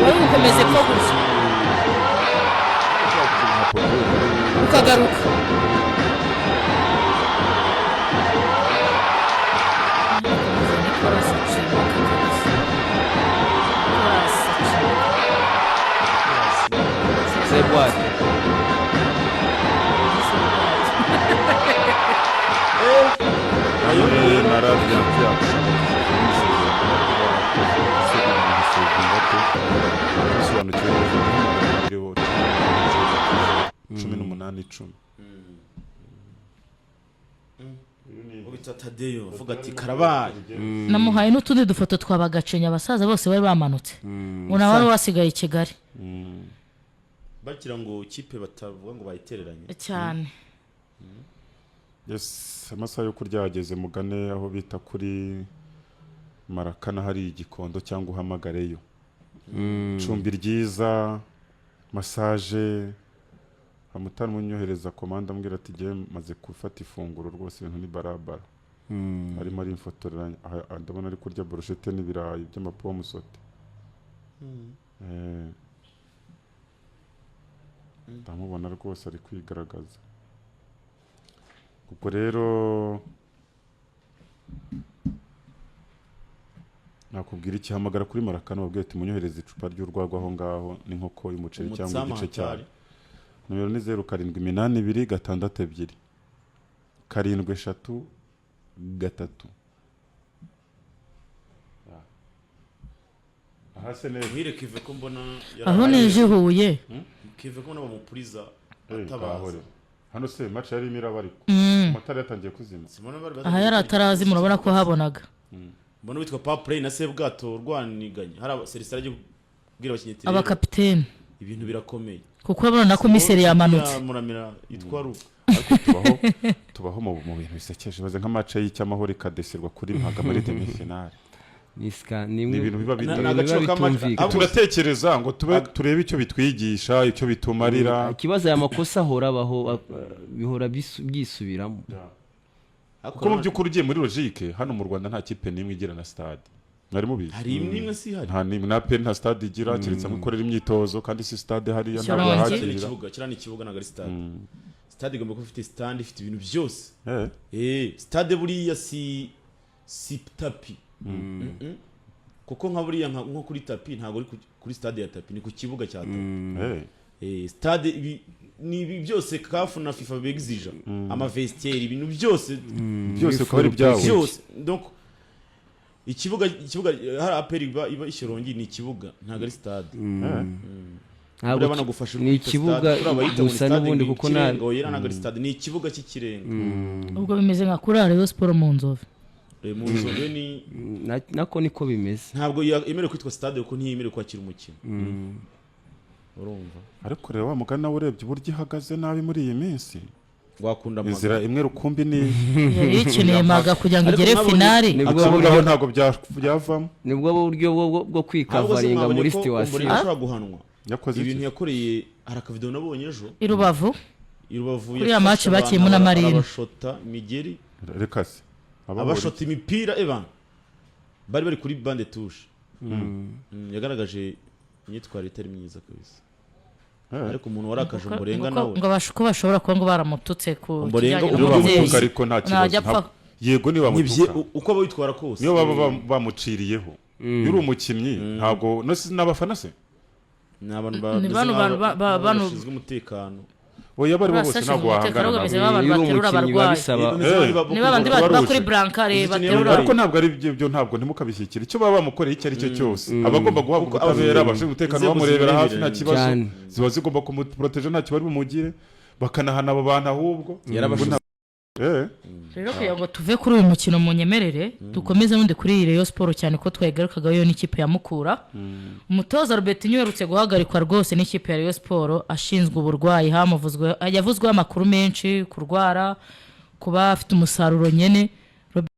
wari gukomeza epfo gusa ukagaruka. Nicolas Chimaka kabisa. Nicolas Chimaka. Sebwati. Na Radiant yacu bisobanukiwe neza, biriho 18 10. Ubita Bita Tadeyo avuga ati karabaye. Namuhaye n'utundi dufoto twa bagacenya, abasaza bose bari bamanutse, ngo nawe wari wasigaye i Kigali. Bagira ngo kipe batavuga ngo bayitereranye. Cyane. Yes, amasaha yo kurya yageze. Mugane aho bita kuri Marakana, hari igikondo, cyangwa uhamagareyo. Icumbi ryiza, massage. Amutari munyohereza komanda ambwira ati: "Jye maze gufata ifunguro rwose, ibintu ni barabara." Arimo arimfotorera aha, aha, ndabona ari kurya brochette n'ibirayi by'amapomme sauté. Ndamubona rwose ari kwigaragaza. Ubwo rero nakubwira iki? Hamagara kuri Marakana, babwire ati: "Munyohereze icupa ry'urwagwa aho ngaho n'inkoko y'umuceri cyangwa Umutsama igice cyayo." hatari. Nimero ni 0782 62 7 3. Aha se neza. Muhire Kive ko mbona Aho nije i Huye. Kive ko mbona bamupuriza atabaza atabaza. Hano se match yari irimo iraba, ariko amatara yatangiye kuzima. Simona bari Aha yari atarazi, murabona ko habonaga. Mbona witwa Paplay na Sebwato rwaniganye, hari Celestin agiye kubwira abakinnyi ati: "Rero, Abakapiteni. ibintu birakomeye." Kuko urabona na komiseri yamanutse. Ya Muramira yitwa Ru Ariko tubaho mu bintu bisekeje, baze nka match y'icyamahoro ikadesirwa kuri Mpaga muri demi finale. Ni Ni ibintu biba Na- bita ni agaciro ka match. bitumvikana. Ahubwo- Turatekereza ngo tube turebe icyo bitwigisha, icyo bitumarira. Ikibazo, aya makosa ahora abaho, bihora byisubiramo. Kuko mu by'ukuri ugiye muri logique, hano mu Rwanda nta kipe n'imwe igira na stade. Mwari mubizi? Hari imwe si ihari. Nta n'imwe, na pe nta stade igira, keretse amwe ikorera imyitozo, kandi si stade hariya ntabwo Shyorongi. Kiriya ni bahakirira. ikibuga, kiriya ni ikibuga, ntabwo ari stade. Stade igomba kuba ifite stand, ifite ibintu byose. Stade buriya si tapis. Kuko nka buriya nko kuri tapis, ntabwo uri kuri stade ya tapis, ni ku kibuga cya tapis. Stade ni ibi byose CAF na FIFA begizija, amavestiaire, ibintu byose. Byose ukaba ari ibyabo. Byose. Donc ikibuga hari APR iba Ishyorongi, ni ikibuga, ntabwo ari stade. Ntabwo Buriya banagufasha ni kwita ikibuga stade, buriya bayita ngo ni gusa stade n'ubundi ni kuko nta ikirenga, oya, ntabwo ari stade, ni ikibuga cy'ikirenga. Ubwo bimeze nka kuri Rayon Sport mu Nzove. Mu Nzove ni Nako niko bimeze. Ntabwo yemerewe kwitwa stade kuko ntiyemerewe kwakira umukino, urumva? Ariko rero wa mugani nawe, urebye uburyo ihagaze nabi muri iyi minsi, Wakunda amaga. inzira imwe rukumbi ni Yari ikeneye Maga kugira ngo Ariko igere mwabonye- finale. Nibwo Akibuga aho buryo- ntabwo byavamo. Nibwo buryo bwo Ahubwo se kwikavaringa mwabonye muri ko situation. Ombolenga ashobora guhanwa? Yakoze Ibintu iki? yakoreye, hari akavidewo nabonye ejo. I Rubavu. I Rubavu. Kuri ya match Yafashe bakiyemo abantu na Marine. arabashota imigeri. Reka se. Abashota imipira eban bari kuri bande touche. Yagaragaje imyitwarire itari myiza kabisa. Ariko umuntu warakaje Ombolenga nawe. Ngo ko bashobora kuba ngo baramututse ku Ombolenga kijyanye Niyo uburyo n'umubyeyi. bamutuka ariko nta kibazo. Ntajya apfa. Yego, niba bamutuka. Uko aba witwara kose. Niyo baba bamuciriyeho, iyo uri umukinnyi ntabwo no si n'abafana se? Ni abantu Ni bameze bano nk'aho bantu bashinzwe umutekano. Oya, abo ari bo bose Abasashinzwe ntabwo umutekano wahangana bameze nabo. nk'abantu Iyo uri baterura umukinnyi biba abarwayi. bisaba Bameze nk'abandi Ni babandi Kuba ba kuri ruje. brancard Uzi baterura. Ariko ntabwo ari byo, ntabwo ntimukabishyikire. Icyo baba bamukoreye icyo ari cyo cyose, aba agomba guhabwa Kuko ubutabera. Abashinzwe umutekano inzego bamurebera hafi, zimureberera. nta kibazo. Cyane. Ziba zigomba kumuporoteje, ntacyo bari bumugire, bakanahana abo bantu ahubwo. Yarabashuze. Rero kugira ngo tuve kuri uyu mukino, mu nyemerere dukomeze n'undi kuri iyi Rayon Sport, cyane ko twayigarukagaho yo n'ikipe ya Mukura. Umutoza Robertinho uherutse guhagarikwa rwose n'ikipe ya Rayon Sport ashinzwe uburwayi, hamuvuzwe, yavuzweho amakuru menshi, kurwara, kuba afite umusaruro nyene.